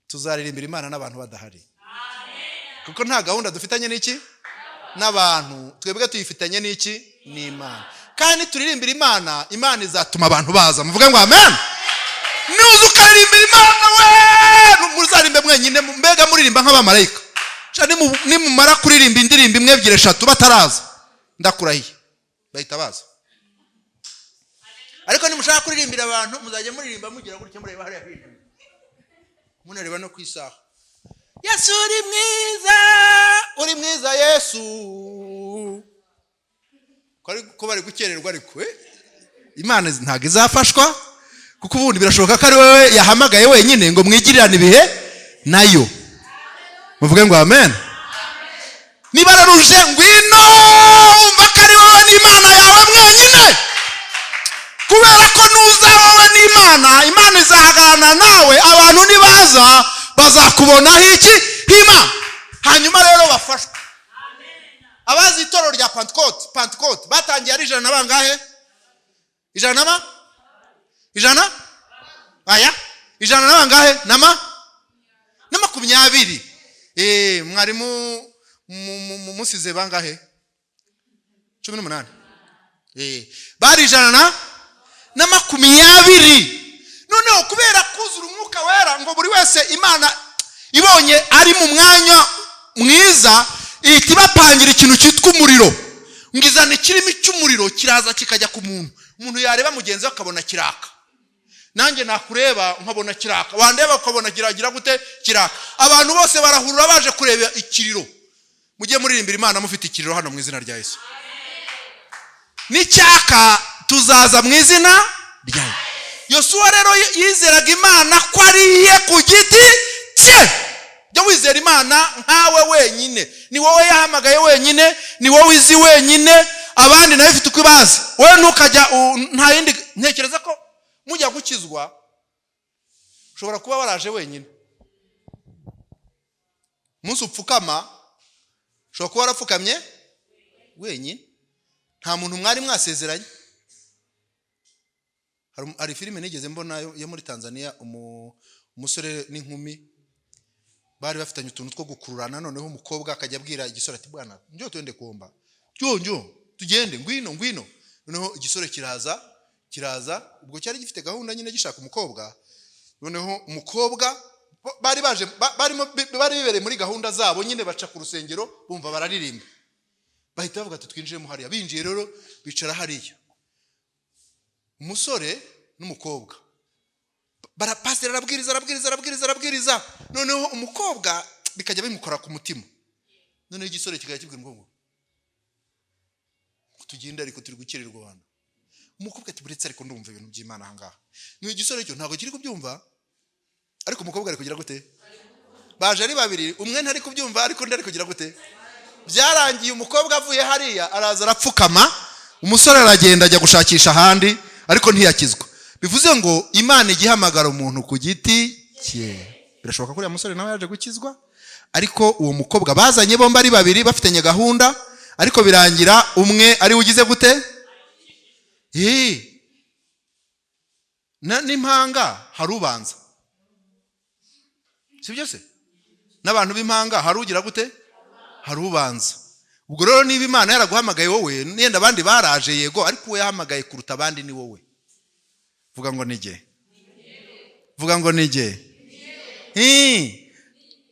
Tuzaririmbira Imana n'abantu badahari, kuko nta gahunda dufitanye n'iki? N'abantu. Twebwe tuyifitanye n'iki? N'Imana. Kandi turirimbira Imana, Imana izatuma abantu baza. Muvuge ngo amen. Nuza ukaririmbira Imana, we muzaririmbe mwenyine, mbega muririmba nk'abamarayika. Nimumara kuririmba indirimbo imwe, ebyiri, eshatu bataraza, ndakurahiye bahita baza. Ariko nimushaka kuririmbira abantu, muzajya muririmba mugira gutya, mureba hariya hirya, munareba no ku isaha. Yesu uri mwiza, uri mwiza Yesu. Ko bari gukererwa, ariko Imana ntabwo izafashwa, kuko ubundi birashoboka ko ari wowe yahamagaye wenyine ngo mwigirirane ibihe nayo. Muvuge ngo amen. Niba raruje ngwino, wumva ko ari wowe n'Imana yawe mwenyine, kubera ko nuza wowe n'Imana, Imana izahagararana nawe. Abantu nibaza. Bazakubonaho iki? Hima. Hanyuma rero bafashwe. Abazi itorero rya Pantekote, Pantekote batangiye ari 100 na bangahe? Ijana na ma ijana aya ijana na bangahe? Na 20. Mwarimu musize bangahe? 18. Bari 120. Noneho kubera kuzura Umwuka Wera, ngo buri wese Imana ibonye ari mu mwanya mwiza, ihita ibapangira ikintu cyitwa umuriro, ngo izana ikirimi cy'umuriro, kiraza kikajya ku muntu. Umuntu yareba mugenzi we akabona kiraka. Nanjye nakureba nkabona kiraka, wandeba ukabona kiragira gute? Kiraka. Abantu bose barahurura baje kureba ikiriro. Mujye muririmbira Imana mufite ikiriro hano mu izina rya Yesu. N'icyaka tuzaza mu izina ryayo. Yosuwa rero yizeraga Imana ko ari iye ku giti cye. Jya wizera Imana nkawe wenyine. Ni wowe yahamagaye wenyine, ni wowe izi wenyine, abandi nawe ifite uko ibazi. Wowe ntukajya nta yindi. Ntekereza ko mujya gukizwa ushobora kuba waraje wenyine. Umunsi upfukama ushobora kuba warapfukamye wenyine, nta muntu mwari mwasezeranye. Hari filime nigeze mbona yo muri Tanzania, umusore n'inkumi bari bafitanye utuntu two gukururana. Noneho umukobwa akajya abwira igisore ati: "Bwana, njoo twende kuomba, njoo, njoo tugende, ngwino, ngwino." Noneho igisore kiraza, kiraza. Ubwo cyari gifite gahunda nyine, gishaka umukobwa. Noneho umukobwa bari baje barimo bari bibereye muri gahunda zabo nyine, baca ku rusengero bumva bararirimba, bahita bavuga ati: "Twinjiremo hariya." Binjiye rero bicara hariya, umusore n'umukobwa. Pasiteri arabwiriza, arabwiriza, arabwiriza, arabwiriza. Noneho umukobwa bikajya bimukora ku mutima. Noneho igisore kikajya kibwira umukobwa ngo: "Tugende ariko, turi gukererwa hano." Umukobwa ati: "Buretse ariko, ndumva ibintu by'Imana aha ngaha." Ni igisore cyo ntabwo kiri kubyumva, ariko umukobwa ari kugira gute? Baje ari babiri, umwe ntari kubyumva ariko undi ari kugira gute? Byarangiye umukobwa avuye hariya, araza arapfukama, umusore aragenda ajya gushakisha ahandi, ariko ntiyakizwa. Bivuze ngo Imana igihamagara umuntu ku giti cye. Birashoboka ko uriya musore nawe yaje gukizwa, ariko uwo mukobwa bazanye bombi ari babiri bafitanye gahunda, ariko birangira umwe ari we ugize gute? N'impanga hari ubanza, si byo se? N'abantu b'impanga hari ugira gute? Hari ubanza. Ubwo rero niba Imana yaraguhamagaye wowe, yenda abandi baraje yego, ariko uwo yahamagaye kuruta abandi ni wowe. Vuga ngo: "Nijye." Vuga ngo: "Nijye."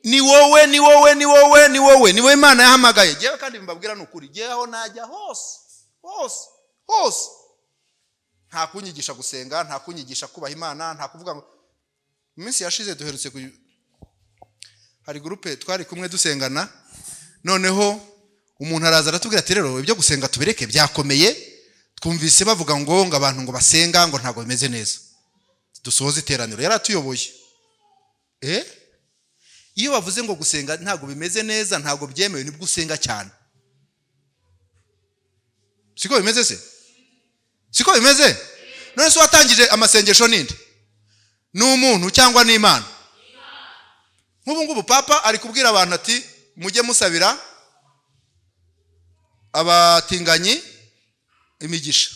Ni wowe, ni wowe, ni wowe, ni wowe, ni wowe Imana yahamagaye. Jyewe kandi mbabwira ni ukuri, jyewe aho najya hose, hose, hose, nta kunyigisha gusenga, nta kunyigisha kubaha Imana, nta kuvuga ngo. Mu minsi yashize duherutse hari groupe twari kumwe dusengana. Noneho umuntu araza aratubwira ati: "Rero ibyo gusenga tubireke, byakomeye. Twumvise bavuga ngo abantu ngo basenga ngo ntabwo bimeze neza, dusohoze iteraniro." Yari atuyoboye. Iyo bavuze ngo gusenga ntabwo bimeze neza, ntabwo byemewe, nibwo usenga cyane. Siko bimeze se? Siko bimeze? None se watangije amasengesho ninde? Ni umuntu cyangwa ni Imana? Nk'ubu ngubu Papa ari kubwira abantu ati: "Mujye musabira abatinganyi imigisha."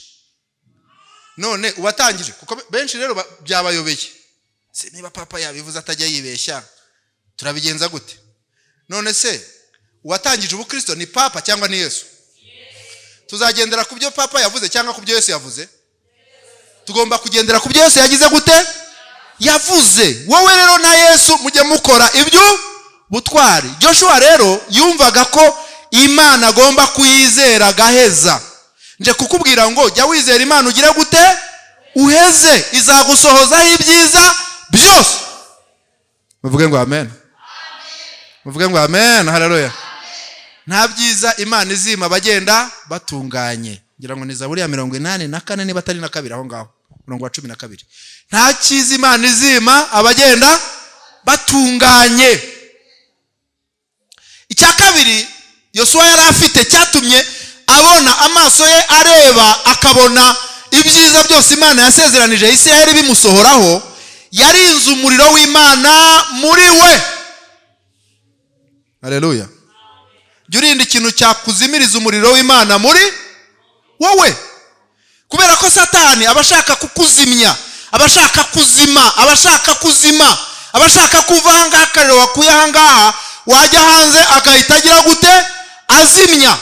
None uwatangije, kuko benshi rero byabayobeye, se niba Papa yabivuze atajya yibeshya, turabigenza gute? None se uwatangije ubukristo ni Papa cyangwa ni Yesu? Tuzagendera ku byo Papa yavuze cyangwa ku byo Yesu yavuze? Tugomba kugendera ku byo Yesu yagize gute? Yavuze. Wowe rero na Yesu mujye mukora ibyo butwari. Joshua rero yumvaga ko Imana agomba kuyizera agaheza. Nje kukubwira ngo jya wizera Imana ugire gute? Uheze. Izagusohozaho ibyiza byose. Muvuge ngo amen. Muvuge ngo amen. Haleluya. Nta byiza Imana izima abagenda batunganye. Ngira ngo ni Zaburi ya 84, niba atari na kabiri, aho ngaho umurongo wa 12. Nta cyiza Imana izima abagenda batunganye. Icya kabiri Yosuwa yari afite cyatumye abona amaso ye areba akabona ibyiza byose Imana yasezeranije Isirayeli bimusohoraho, yarinze umuriro w'Imana muri we. Haleluya. Jya urinda ikintu cyakuzimiriza umuriro w'Imana muri wowe, kubera ko Satani aba ashaka kukuzimya, aba ashaka kuzima, aba ashaka kuzima, aba ashaka kuva ahangaha akariro wakuye ahangaha, wajya hanze agahita agira gute? Azimya.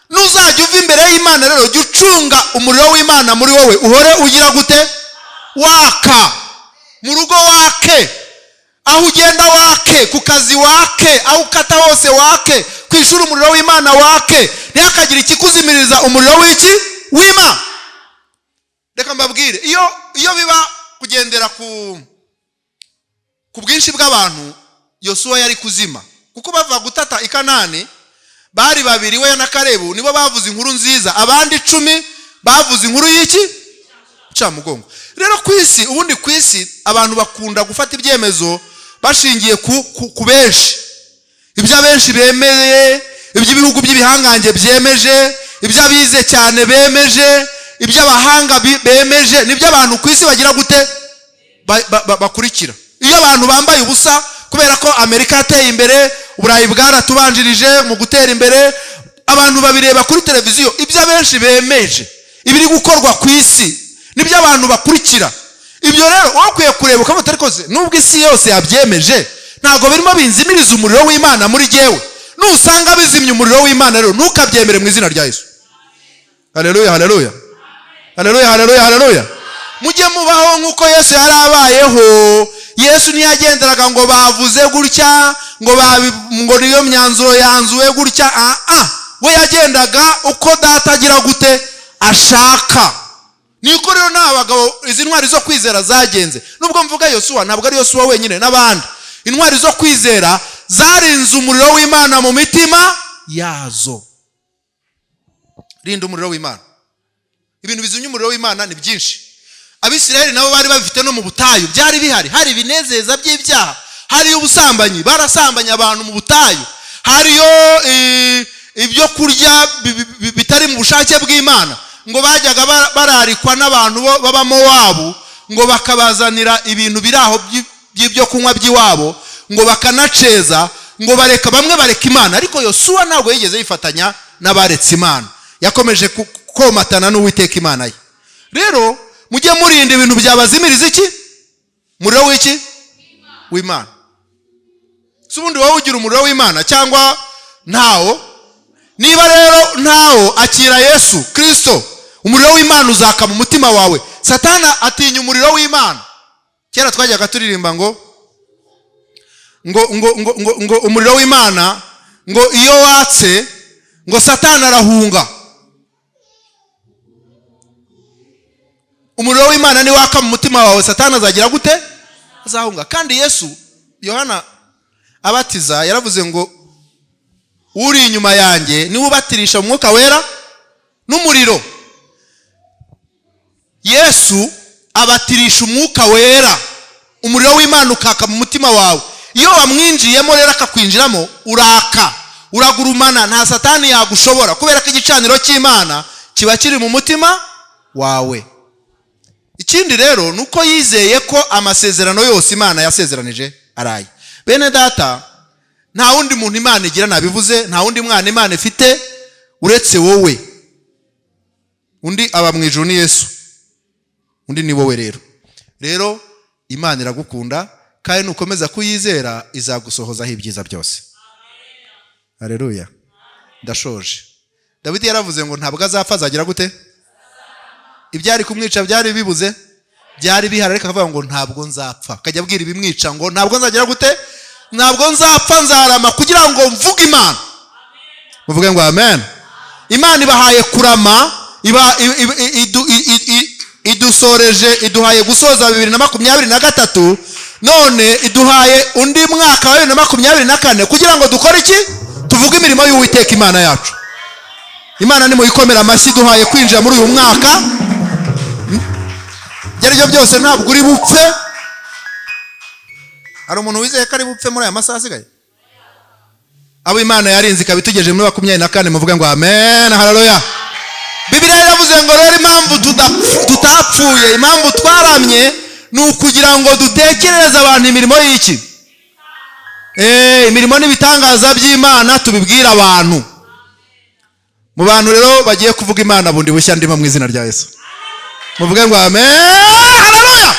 Nuzajya uva imbere y'Imana rero, jya ucunga umuriro w'Imana muri wowe uhore ugira gute? Waka. Mu rugo wake, aho ugenda wake, ku kazi wake, aho ukata hose wake, ku ishuri umuriro w'Imana wake. Ntihakagire ikikuzimiriza umuriro w'iki? W'Imana. Reka mbabwire, iyo biba kugendera ku bwinshi bw'abantu, Yosuwa yari kuzima, kuko bava gutata i Kanani bari babiri, we na Karebu nibo bavuze inkuru nziza, abandi 10 bavuze inkuru y'iki? Ncamugongo. Rero ku isi, ubundi ku isi abantu bakunda gufata ibyemezo bashingiye ku benshi, ibyo abenshi bemeye, iby'ibihugu by'ibihangange byemeje, ibyo abize cyane bemeje, ibyo abahanga bemeje, nibyo abantu ku isi bagira gute? Bakurikira. Iyo abantu bambaye ubusa, kubera ko Amerika yateye imbere, Uburayi bwaratubanjirije mu gutera imbere, abantu babireba kuri televiziyo. Ibyo abenshi bemeje, ibiri gukorwa ku isi, nibyo abantu bakurikira. Ibyo rero wowe ukwiye kureba ukavuga, ariko se nubwo isi yose yabyemeje, ntabwo birimo binzimiriza umuriro w'Imana muri jyewe? Nusanga bizimya umuriro w'Imana rero, ntukabyemere mu izina rya Yesu. Haleluya, haleluya, haleluya, haleluya, haleluya. Mujye mubaho nk'uko Yesu yari abayeho. Yesu ntiyagenderaga ngo bavuze gutya, ngo niyo myanzuro yanzuwe gutya. We yagendaga uko Data agira gute? Ashaka. Niko rero nta bagabo, izi ntwari zo kwizera zagenze. Nubwo mvuga Yosuwa, ntabwo ari Yosuwa wenyine, n'abandi. Intwari zo kwizera zarinze umuriro w'Imana mu mitima yazo. Rinda umuriro w'Imana. Ibintu bizimya umuriro w'Imana ni byinshi. Abisirayeli nabo bari babifite no mu butayu, byari bihari. Hari ibinezeza by'ibyaha, hariyo ubusambanyi, barasambanye abantu mu butayu, hariyo ibyo kurya bitari mu bushake bw'Imana, ngo bajyaga bararikwa n'abantu b'Abamowabu, ngo bakabazanira ibintu biri aho by'ibyo kunywa by'iwabo, ngo bakanaceza, ngo bareka, bamwe bareka Imana. Ariko Yosuwa ntabwo yigeze yifatanya n'abaretse Imana, yakomeje komatana n'Uwiteka Imana ye. Rero mujye murinda ibintu byabazimiriza iki? Umuriro w'iki? W'Imana. Si ubundi wowe ugira umuriro w'Imana cyangwa ntawo? Niba rero ntawo, akira Yesu Kristo, umuriro w'Imana uzaka mu mutima wawe. Satana atinya umuriro w'Imana. Kera twajyaga turirimba ngo umuriro w'Imana ngo iyo watse ngo Satana arahunga. Umuriro w'Imana ni waka mu mutima wawe, Satana azagira gute? Azahunga. Kandi Yesu, Yohana abatiza yaravuze ngo uri inyuma yanjye niwe ubatirisha umwuka wera n'umuriro. Yesu abatirisha umwuka wera, umuriro w'Imana ukaka mu mutima wawe. Iyo wamwinjiyemo rero akakwinjiramo, uraka, uragurumana, nta Satani yagushobora, kubera ko igicaniro cy'Imana kiba kiri mu mutima wawe. Ikindi rero ni uko yizeye ko amasezerano yose Imana yasezeranije araye. Bene data, nta wundi muntu Imana igira, nabivuze, nta wundi mwana Imana ifite uretse wowe. Undi aba mu ijuru ni Yesu, undi ni wowe. Rero Imana iragukunda, kandi nukomeza kuyizera izagusohozaho ibyiza byose. Haleluya. Ndashoje. Dawidi yaravuze ngo ntabwo azapfa, azagira gute? Ibyari kumwica byari bibuze, byari bihari, ariko akavuga ngo ntabwo nzapfa. Akajya abwira ibimwica ngo ntabwo nzagira gute? Ntabwo nzapfa, nzarama kugira ngo mvuge Imana. Muvuge ngo amen. Imana ibahaye kurama, idusoreje, iduhaye gusoza 2023, none iduhaye undi mwaka wa 2024 kugira ngo dukore iki? Tuvuge imirimo y'Uwiteka Imana yacu. Imana nimuyikomera amashyi, iduhaye kwinjira muri uyu mwaka. Ibyo ari byo byose ntabwo uri bupfe. Hari umuntu wizeye ko ari bupfe muri aya masaha asigaye? Abo Imana yarinze ikaba itugejeje muri 24, muvuge ngo amen, haleluya. Bibiliya yaravuze ngo rero impamvu tutapfuye, impamvu twaramye, ni ukugira ngo dutekerereze abantu imirimo y'iki? Imirimo n'ibitangaza by'Imana tubibwira abantu. Mu bantu rero bagiye kuvuga Imana bundi bushya ndimo mu izina rya Yesu. Muvuge ngo amen, haleluya.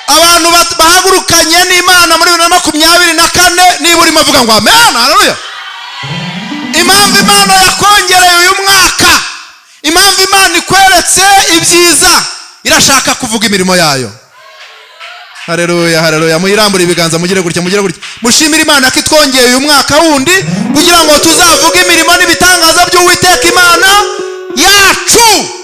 Abantu bahagurukanye n'Imana muri 2024, niba urimo avuga ngo amen, haleluya. Impamvu Imana yakongereye uyu mwaka, impamvu Imana ikweretse ibyiza, irashaka kuvuga imirimo yayo. Haleluya, haleluya. Muyirambure ibiganza, mugire gutya, mugire gutya, mushimire Imana ko itwongeye uyu mwaka wundi kugira ngo tuzavuge imirimo n'ibitangaza by'Uwiteka Imana yacu.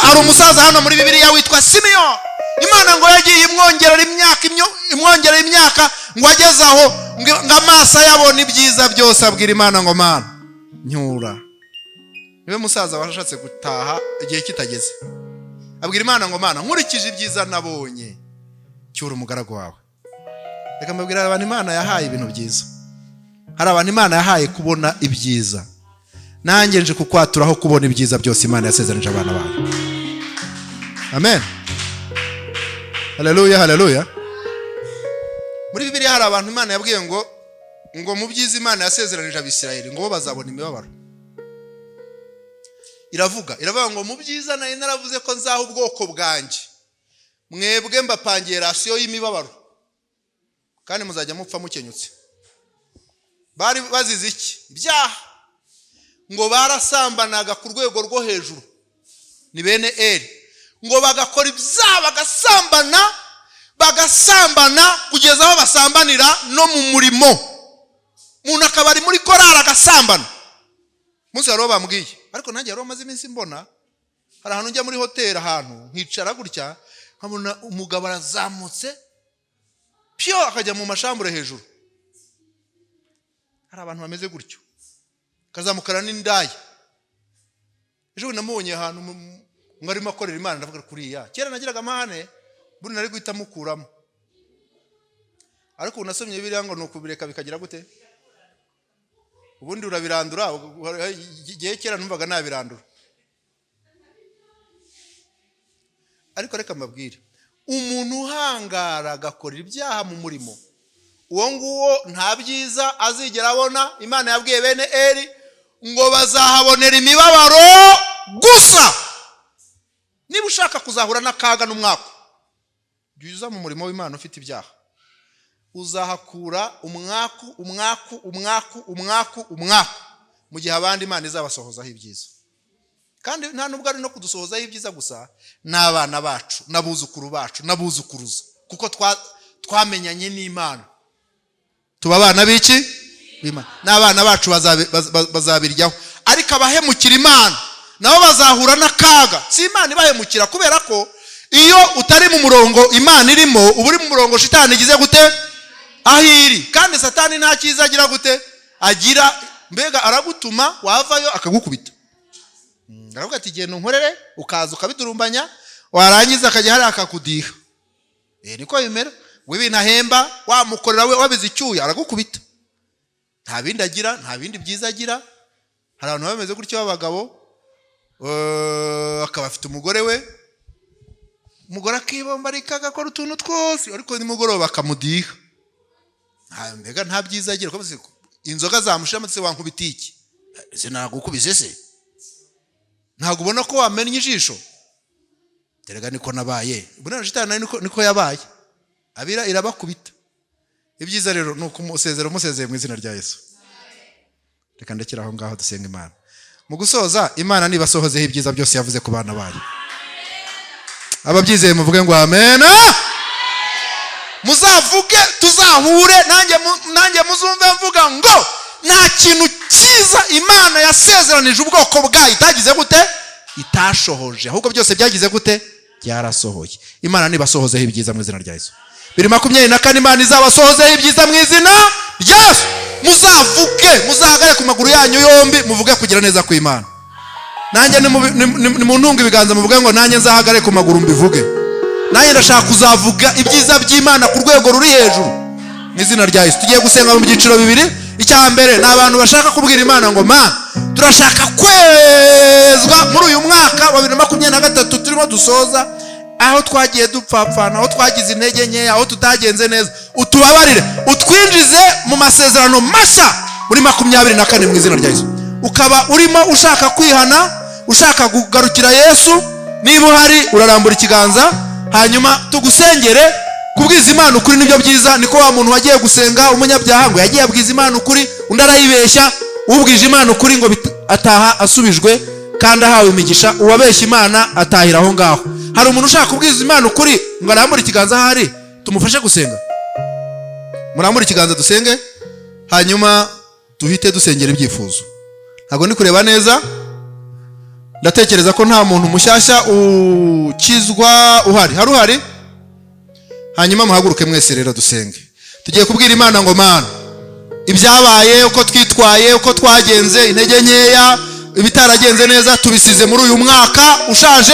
Hari umusaza hano muri Bibiliya witwa Simiyoni. Imana ngo yagiye imwongerera imyaka, imwongerera imyaka, ngo ageze aho ngo amaso ayabona ibyiza byose, abwira Imana ngo Mana nyura. Niwe musaza washatse gutaha igihe kitageze, abwira Imana ngo Mana, nkurikije ibyiza nabonye, cyura umugaragu wawe. Reka mbabwire, abantu Imana yahaye ibintu byiza, hari abantu Imana yahaye kubona ibyiza. Nanjye nje kukwaturaho kubona ibyiza byose Imana yasezeranije abana bayo. Amen, haleluya, haleluya. Muri Bibiliya hari abantu Imana yabwiye ngo mu byiza Imana yasezeranije Abisirayeli, ngo bo bazabona imibabaro. Iravuga ngo mu byiza nari naravuze ko nzaha ubwoko bwanjye, mwebwe mbapangiye ration y'imibabaro, kandi muzajya mupfa mukenyutse. Bari bazize iki? Ibyaha. Ngo barasambanaga ku rwego rwo hejuru, ni bene Eri, ngo bagakora ibyaha, bagasambana, bagasambana kugeza aho basambanira no mu murimo. Umuntu akaba ari muri korari agasambana. Umunsi wari bambwiye, ariko nanjye wari umaze iminsi mbona hari ahantu njya muri hoteli, ahantu nkicara gutya, nkabona umugabo arazamutse pyo, akajya mu mashambure hejuru. Hari abantu bameze gutyo, akazamukana n'indaya. Ejo bundi namubonye ahantu ngo arimo akorera Imana. Ndavuga kuriya, kera nagiraga amahane, bundi nari guhita mukuramo, ariko ubu nasomye Bibiliya ngo ni ukubireka bikagira gute? Ubundi urabirandura. Igihe kera numvaga nabirandura, ariko reka mbabwire, umuntu uhangara agakora ibyaha mu murimo, uwo nguwo nta byiza azigera abona. Imana yabwiye bene Eri ngo bazahabonera imibabaro gusa. Niba ushaka kuzahura n'akaga n'umwaku, jya uza mu murimo w'Imana ufite ibyaha, uzahakura umwaku, umwaku, umwaku, umwaku, umwaku, mu gihe abandi Imana izabasohozaho ibyiza. Kandi nta nubwo ari no kudusohozaho ibyiza gusa, n'abana bacu n'abuzukuru bacu n'abuzukuruza, kuko twamenyanye n'Imana, tuba abana b'iki? B'Imana. N'abana bacu bazabiryaho. Ariko abahemukira Imana nabo bazahura n'akaga. Si Imana ibahemukira, kubera ko iyo utari mu murongo Imana irimo, uba uri mu murongo shitani igize gute? Aho iri. Kandi Satani nta cyiza agira gute? Agira. Mbega aragutuma, wavayo akagukubita. Aravuga ati genda unkorere, ukaza ukabidurumbanya, warangiza akajya hariya akakudiha. Niko bimera. W'ibintu ahemba, wamukorera we wabize icyuya, aragukubita. Nta bindi agira, nta bindi byiza agira. Hari abantu baba bameze gutyo b'abagabo, akaba afite umugore we, umugore akibombarika agakora utuntu twose, ariko nimugoroba akamudiha. Mbega nta byiza agira. Kuko inzoga zamushiramo, se wankubita iki? Ese nagukubise se? Ntabwo ubona ko wamennye ijisho? Terega niko nabaye. Buriya shitani nayo niko yabaye, abira irabakubita. Ibyiza rero ni ukumusezera, umusezeye mu izina rya Yesu. Reka ndekere aho ngaho, dusenga Imana. Mu gusoza, Imana nibasohozeho ibyiza byose yavuze ku bana bayo. Ababyizeye muvuge ngo amen. Muzavuge tuzahure, nanjye muzumve mvuga ngo nta kintu cyiza Imana yasezeranije ubwoko bwayo itagize gute? Itashohoje. Ahubwo byose byagize gute? Byarasohoye. Imana nibasohozeho ibyiza mu izina rya Yesu. 2024, Imana izabasohozeho ibyiza mu izina rya Yesu. Muzavuge, muzahagare ku maguru yanyu yombi, muvuge kugira neza kw'Imana. Nanjye nimuntunge ibiganza, muvuge ngo nanjye nzahagare ku maguru mbivuge. Nanjye ndashaka kuzavuga ibyiza by'Imana ku rwego ruri hejuru mu izina rya Yesu. Tugiye gusenga mu byiciro bibiri. Icya mbere ni abantu bashaka kubwira Imana ngo Mana, turashaka kwezwa muri uyu mwaka wa 2023 turimo dusoza. Aho twagiye dupfapfana, aho twagize intege nkeya, aho tutagenze neza, utubabarire, utwinjize mu masezerano mashya muri 24 mu izina rya Yesu. Ukaba urimo ushaka kwihana, ushaka kugarukira Yesu, niba uhari urarambura ikiganza, hanyuma tugusengere. Kubwiza Imana ukuri nibyo byiza. Niko wa muntu wagiye gusenga, umunyabyaha, ngo yagiye abwiza Imana ukuri, undi arayibeshya. Ubwije Imana ukuri ngo ataha asubijwe kandi ahawe imigisha, uwabeshya Imana atahira aho ngaho. Hari umuntu ushaka kubwiza Imana ukuri ngo arambure ikiganza ahari, tumufashe gusenga? Murambure ikiganza dusenge, hanyuma duhite dusengera ibyifuzo. Ntabwo ndi kureba neza, ndatekereza ko nta muntu mushyashya ukizwa uhari. Hari uhari? Hanyuma muhaguruke mwese rero dusenge. Tugiye kubwira Imana ngo: "Mana, ibyabaye, uko twitwaye, uko twagenze, intege nkeya, ibitaragenze neza, tubisize muri uyu mwaka ushaje.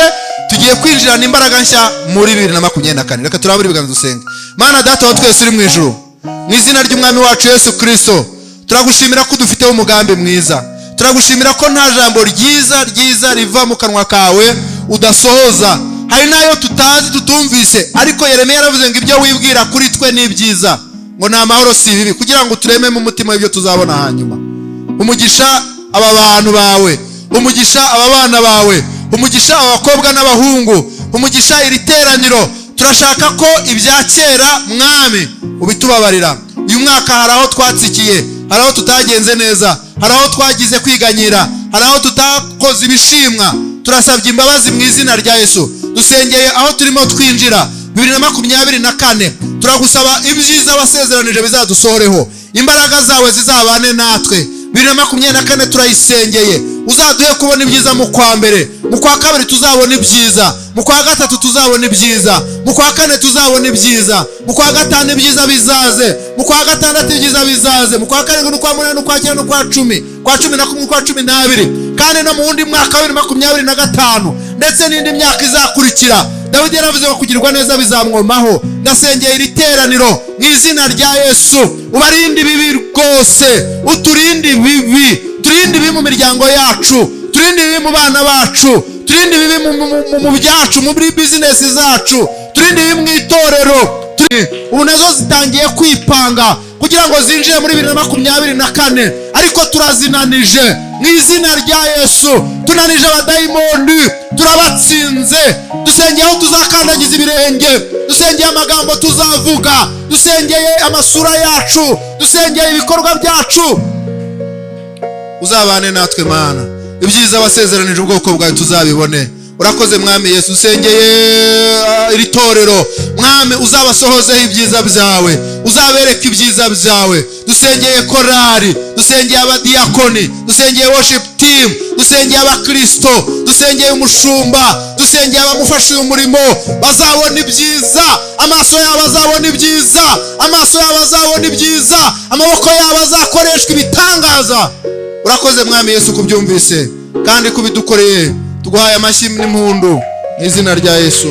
Tugiye kwinjirana imbaraga nshya muri 2024." Reka turabure ibiganza dusenge. Mana Data wa twese uri mu ijuru, mu izina ry'Umwami wacu Yesu Kirisito, turagushimira ko udufiteho umugambi mwiza. Turagushimira ko nta jambo ryiza ryiza riva mu kanwa kawe udasohoza. Hari n'ayo tutazi, tutumvise, ariko Yeremiya yaravuze ngo ibyo wibwira kuri twe ni byiza, ngo ni amahoro si ibibi, kugira ngo turememo umutima w'ibyo tuzabona hanyuma. Umugisha aba bantu bawe, umugisha aba bana bawe, umugisha aba bakobwa n'abahungu, umugisha iri teraniro. Turashaka ko ibya kera, Mwami, ubitubabarira. Uyu mwaka hari aho twatsikiye, hari aho tutagenze neza, hari aho twagize kwiganyira, hari aho tutakoze ibishimwa. Turasabye imbabazi mu izina rya Yesu. Dusengeye aho turimo twinjira 2024. Turagusaba ibyiza wasezeranije bizadusohoreho, imbaraga zawe zizabane natwe. 2024 turayisengeye, uzaduhe kubona ibyiza. Mu kwa mbere, mu kwa kabiri tuzabona ibyiza, mu kwa gatatu tuzabona ibyiza, mu kwa kane tuzabona ibyiza, mu kwa gatanu ibyiza bizaze, mu kwa gatandatu ibyiza bizaze, mu kwa karindwi n'ukwa munani n'ukwa cyenda n'ukwa 10, kwa 11, kwa 12, kandi no mu wundi mwaka wa 2025, ndetse n'indi myaka izakurikira. Dawidi yaravuze ngo kugirwa neza bizamwomaho. Ndasengeye iri teraniro mu izina rya Yesu, ubarinde ibibi rwose, uturinde ibibi, turinde ibibi mu miryango yacu, turinde ibibi mu bana bacu, turinde ibibi mu byacu, muri bizinesi zacu, turinde ibibi mu itorero. Ubu nazo zitangiye kwipanga kugira ngo zinjire muri 2024, ariko turazinanije mu izina rya Yesu. Tunanije abadayimoni, turabatsinze. Dusengeye aho tuzakandagiza ibirenge, dusengeye amagambo tuzavuga, dusengeye amasura yacu, dusengeye ibikorwa byacu. Uzabane natwe Mana, ibyiza wasezeranije ubwoko bwawe tuzabibone. Urakoze Mwami Yesu. Usengeye iri torero, Mwami, uzabasohozeho ibyiza byawe, uzabereke ibyiza byawe. Dusengeye korari, dusengeye abadiyakoni, dusengeye worship team, dusengeye abakristo, dusengeye umushumba, dusengeye abamufasha uyu murimo. Bazabona ibyiza, amaso yabo azabona ibyiza, amaso yabo azabona ibyiza, amaboko yabo azakoreshwa ibitangaza. Urakoze Mwami Yesu kubyumvise kandi kubidukoreye. Tuguhaye amashyi n'impundu mu izina rya Yesu.